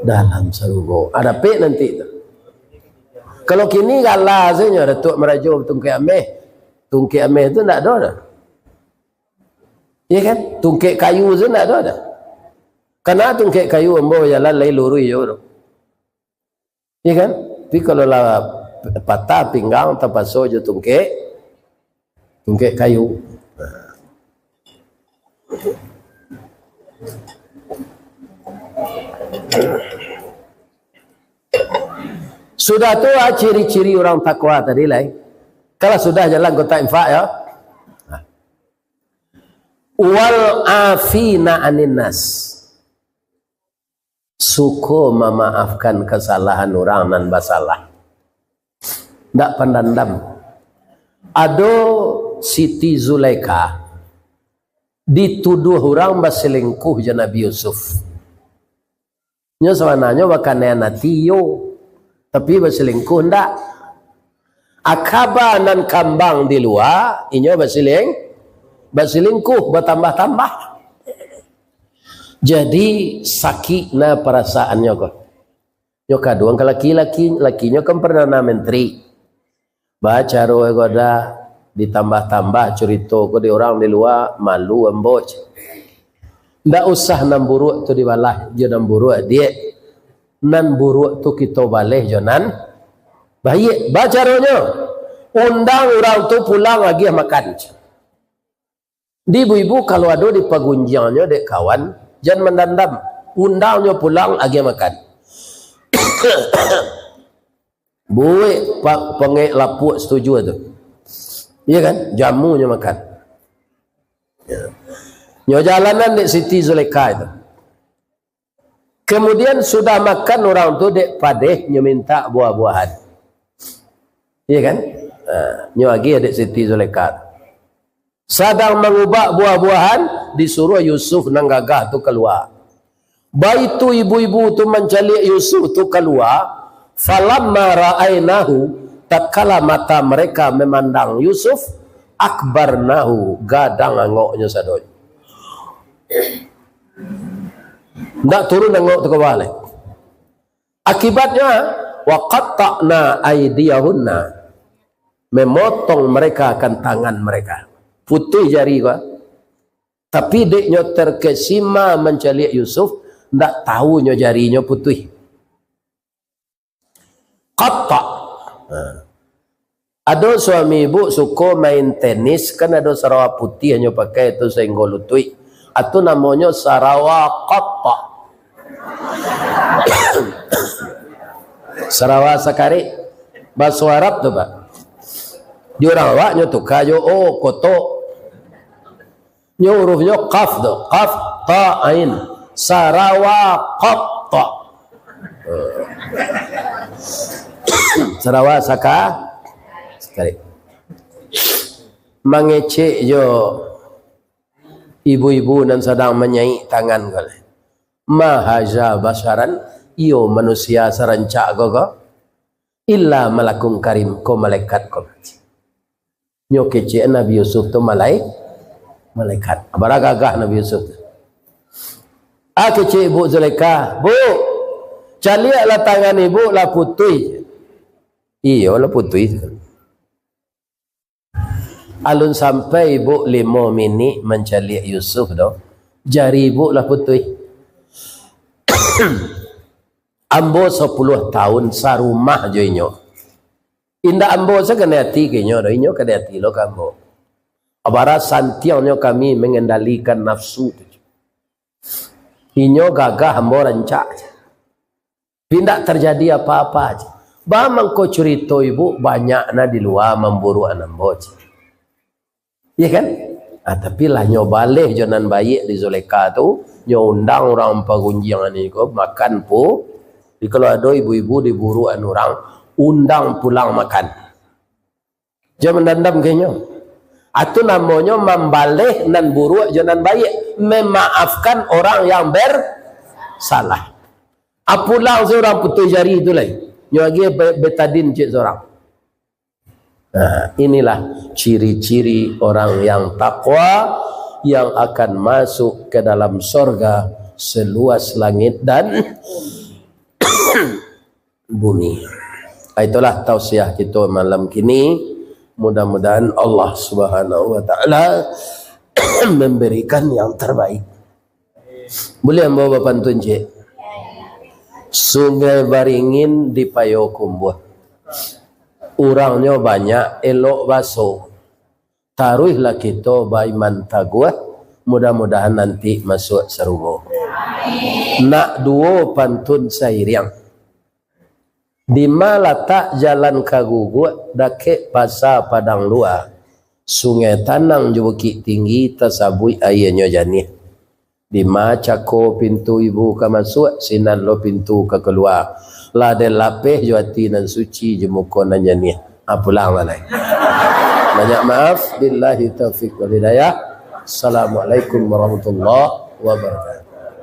dalam sarugo. Ah, dapek nanti tu. Kalau kini gala sajo, Datuak Marajo batungkek ameh. Tungkek ameh tu ndak ado dah. Iya kan? Tungkek kayu tu ndak ado dah. Kana tungkek kayu ambo bajalan lai luruih jo tu. Iya kan? Tapi kalau lah patah pinggang, tapaso jo tungkek, tungkek kayu. Sudah tu, ah, ciri-ciri urang takwa tadi lai. Kalau sudah jalan kotak infak, ya. Wal afina anin nas. Suko mamaafkan kasalahan urang nan basalah. Ndak pandandam. Ado Siti Zulaikha dituduah urang baselingkuh jo Nabi Yusuf. Nyo sabananyo bakanaian ati, iyo, tapi baselingkuh ndak. Akaba nan kambang di lua, inyo baseling-, baselingkuh, batambah-tambah. Jadi, sakik na parasaannyo ko. Nyo kaduang ka laki-laki, lakinyo kan Perdana Menteri. Bacaro ko dah, ditambah-tambah curito ko di urang di lua, malu ambo. Ndak usah nan buruak tu dibalah jo nan buruak, diak. Nan buruak tu kito baleh jo nan baiak. Bacaronyo, undang urang tu pulang agiah makan. Di ibu-ibu, kalau ado dipagunjiangnyo dek kawan, jan mandandam. Undangnyo pulang, agiah makan. Buek pa-, pangek lapuak setuju tu. Iya kan? Jamunyo makan. Ya. Nyo jalanan dek Siti Zulaikha itu. Kemudian sudah makan urang tu dek padeh, nyo mintak buah-buahan. Iya kan? Ha, nyo agiah dek Siti Zulaikha. Sadang mangubak buah-buahan, disuruah Yusuf nan gagah tu kalua. Baitu ibu-ibu tu mancaliak Yusuf tu kalua, falamma ra'ainahu, tatkala mata mereka memandang Yusuf, akbarnahu, gadang angoknyo sadonyo. Ndak turun angok tu ka bawah lai. Akibatnyo, wa qatta'na aidiyahunna, memotong mereka akan tangan mereka. Putuih jari ko. Tapi dek nyo terkesima mancaliak Yusuf, ndak tahu nyo jarinyo putuih. Qatta'. Ha. Ado suami ibu suko main tenis, kan ado sarawa putiah nyo pakai tu sainggo lutuik. Atu namonyo sarawa qatta'. Sarawa sakarik. Baso Arab tu, Pak. Di urang awak nyo tuka jo o, kotok. Nyo hurufnyo qaf tu. Qaf, ta, ain. Sarawa qatta'. Sarawa saka-, sakali. Mangecek jo ibu-ibu nan sadang manyaik tangan ko lai. Ma haza basyaran, iyo manusia sarancak ko ko? Illa malakun karim, ko malaikat ko. Nyo kecek Nabi Yusuf tu malai-, malaikat. Bara gagah Nabi Yusuf tu. Ah, kecek Ibu Zulaikha, "Bu, caliaklah tangan Ibu lah putuih." Iyo lah putuih. Alun sampai Ibu limo minik mancaliak Yusuf doh, jari Ibu lah putuih. Ambo sapuluah tahun sarumah jo inyo. Indak ambo sakana ati ka inyo doh, inyo kada ati lo ka ambo. Abara santiangnyo kami mangendalikan nafsu tu. Inyo gagah, ambo rancak. Tapi indak tarjadi apa-apa. Ba mangko curito Ibu, banyak na di lua mamburuakan ambo. Iya kan? Ah, tapi lah nyo baleh jo nan baiak di Zulaikha tu, nyo undang urang pagunjiang ni ko makan pu-, jadi kalau ado ibu-ibu diburuakan urang, undang pulang makan. Jan mandandam ka inyo. Atu namonyo mambaleh nan buruak jo nan baiak, memaafkan orang yang bersalah. Ah, pulang surang putuih jari tu lai. Nyo agiah be-, betadin ciek surang. Nah, inilah ciri-ciri orang yang takwa yang akan masuk ke dalam sorga seluas langit dan bumi. Ah, itulah tausiah kita malam kini. Mudah-mudahan Allah Subhanahu wa Ta'ala memberikan yang terbaik. Buliah ambo bapantun, cik? Sungai Baringin di Payokumbuah. Urangnyo banyak, elok baso. Taruihlah kito baiman taguah, mudah-mudahan nanti masuak sarugo. Nak duo pantun sairiang. Dima latak jalan ka Guguak, dakek Pasa Padang Lua. Sungai Tanang jo Bukik Tinggi, tasabuik aianyo janiah. Dima cako pintu ibu ka masuak, sinan lo pintu ka kalua. Lah den lapeh jo ati nan suci, jo muko nan janiah. Ah, pulang lah lai. Banyak maaf. Billahi taufiq wal hidayah. Assalamualaikum warahmatullahi wabarakatuh.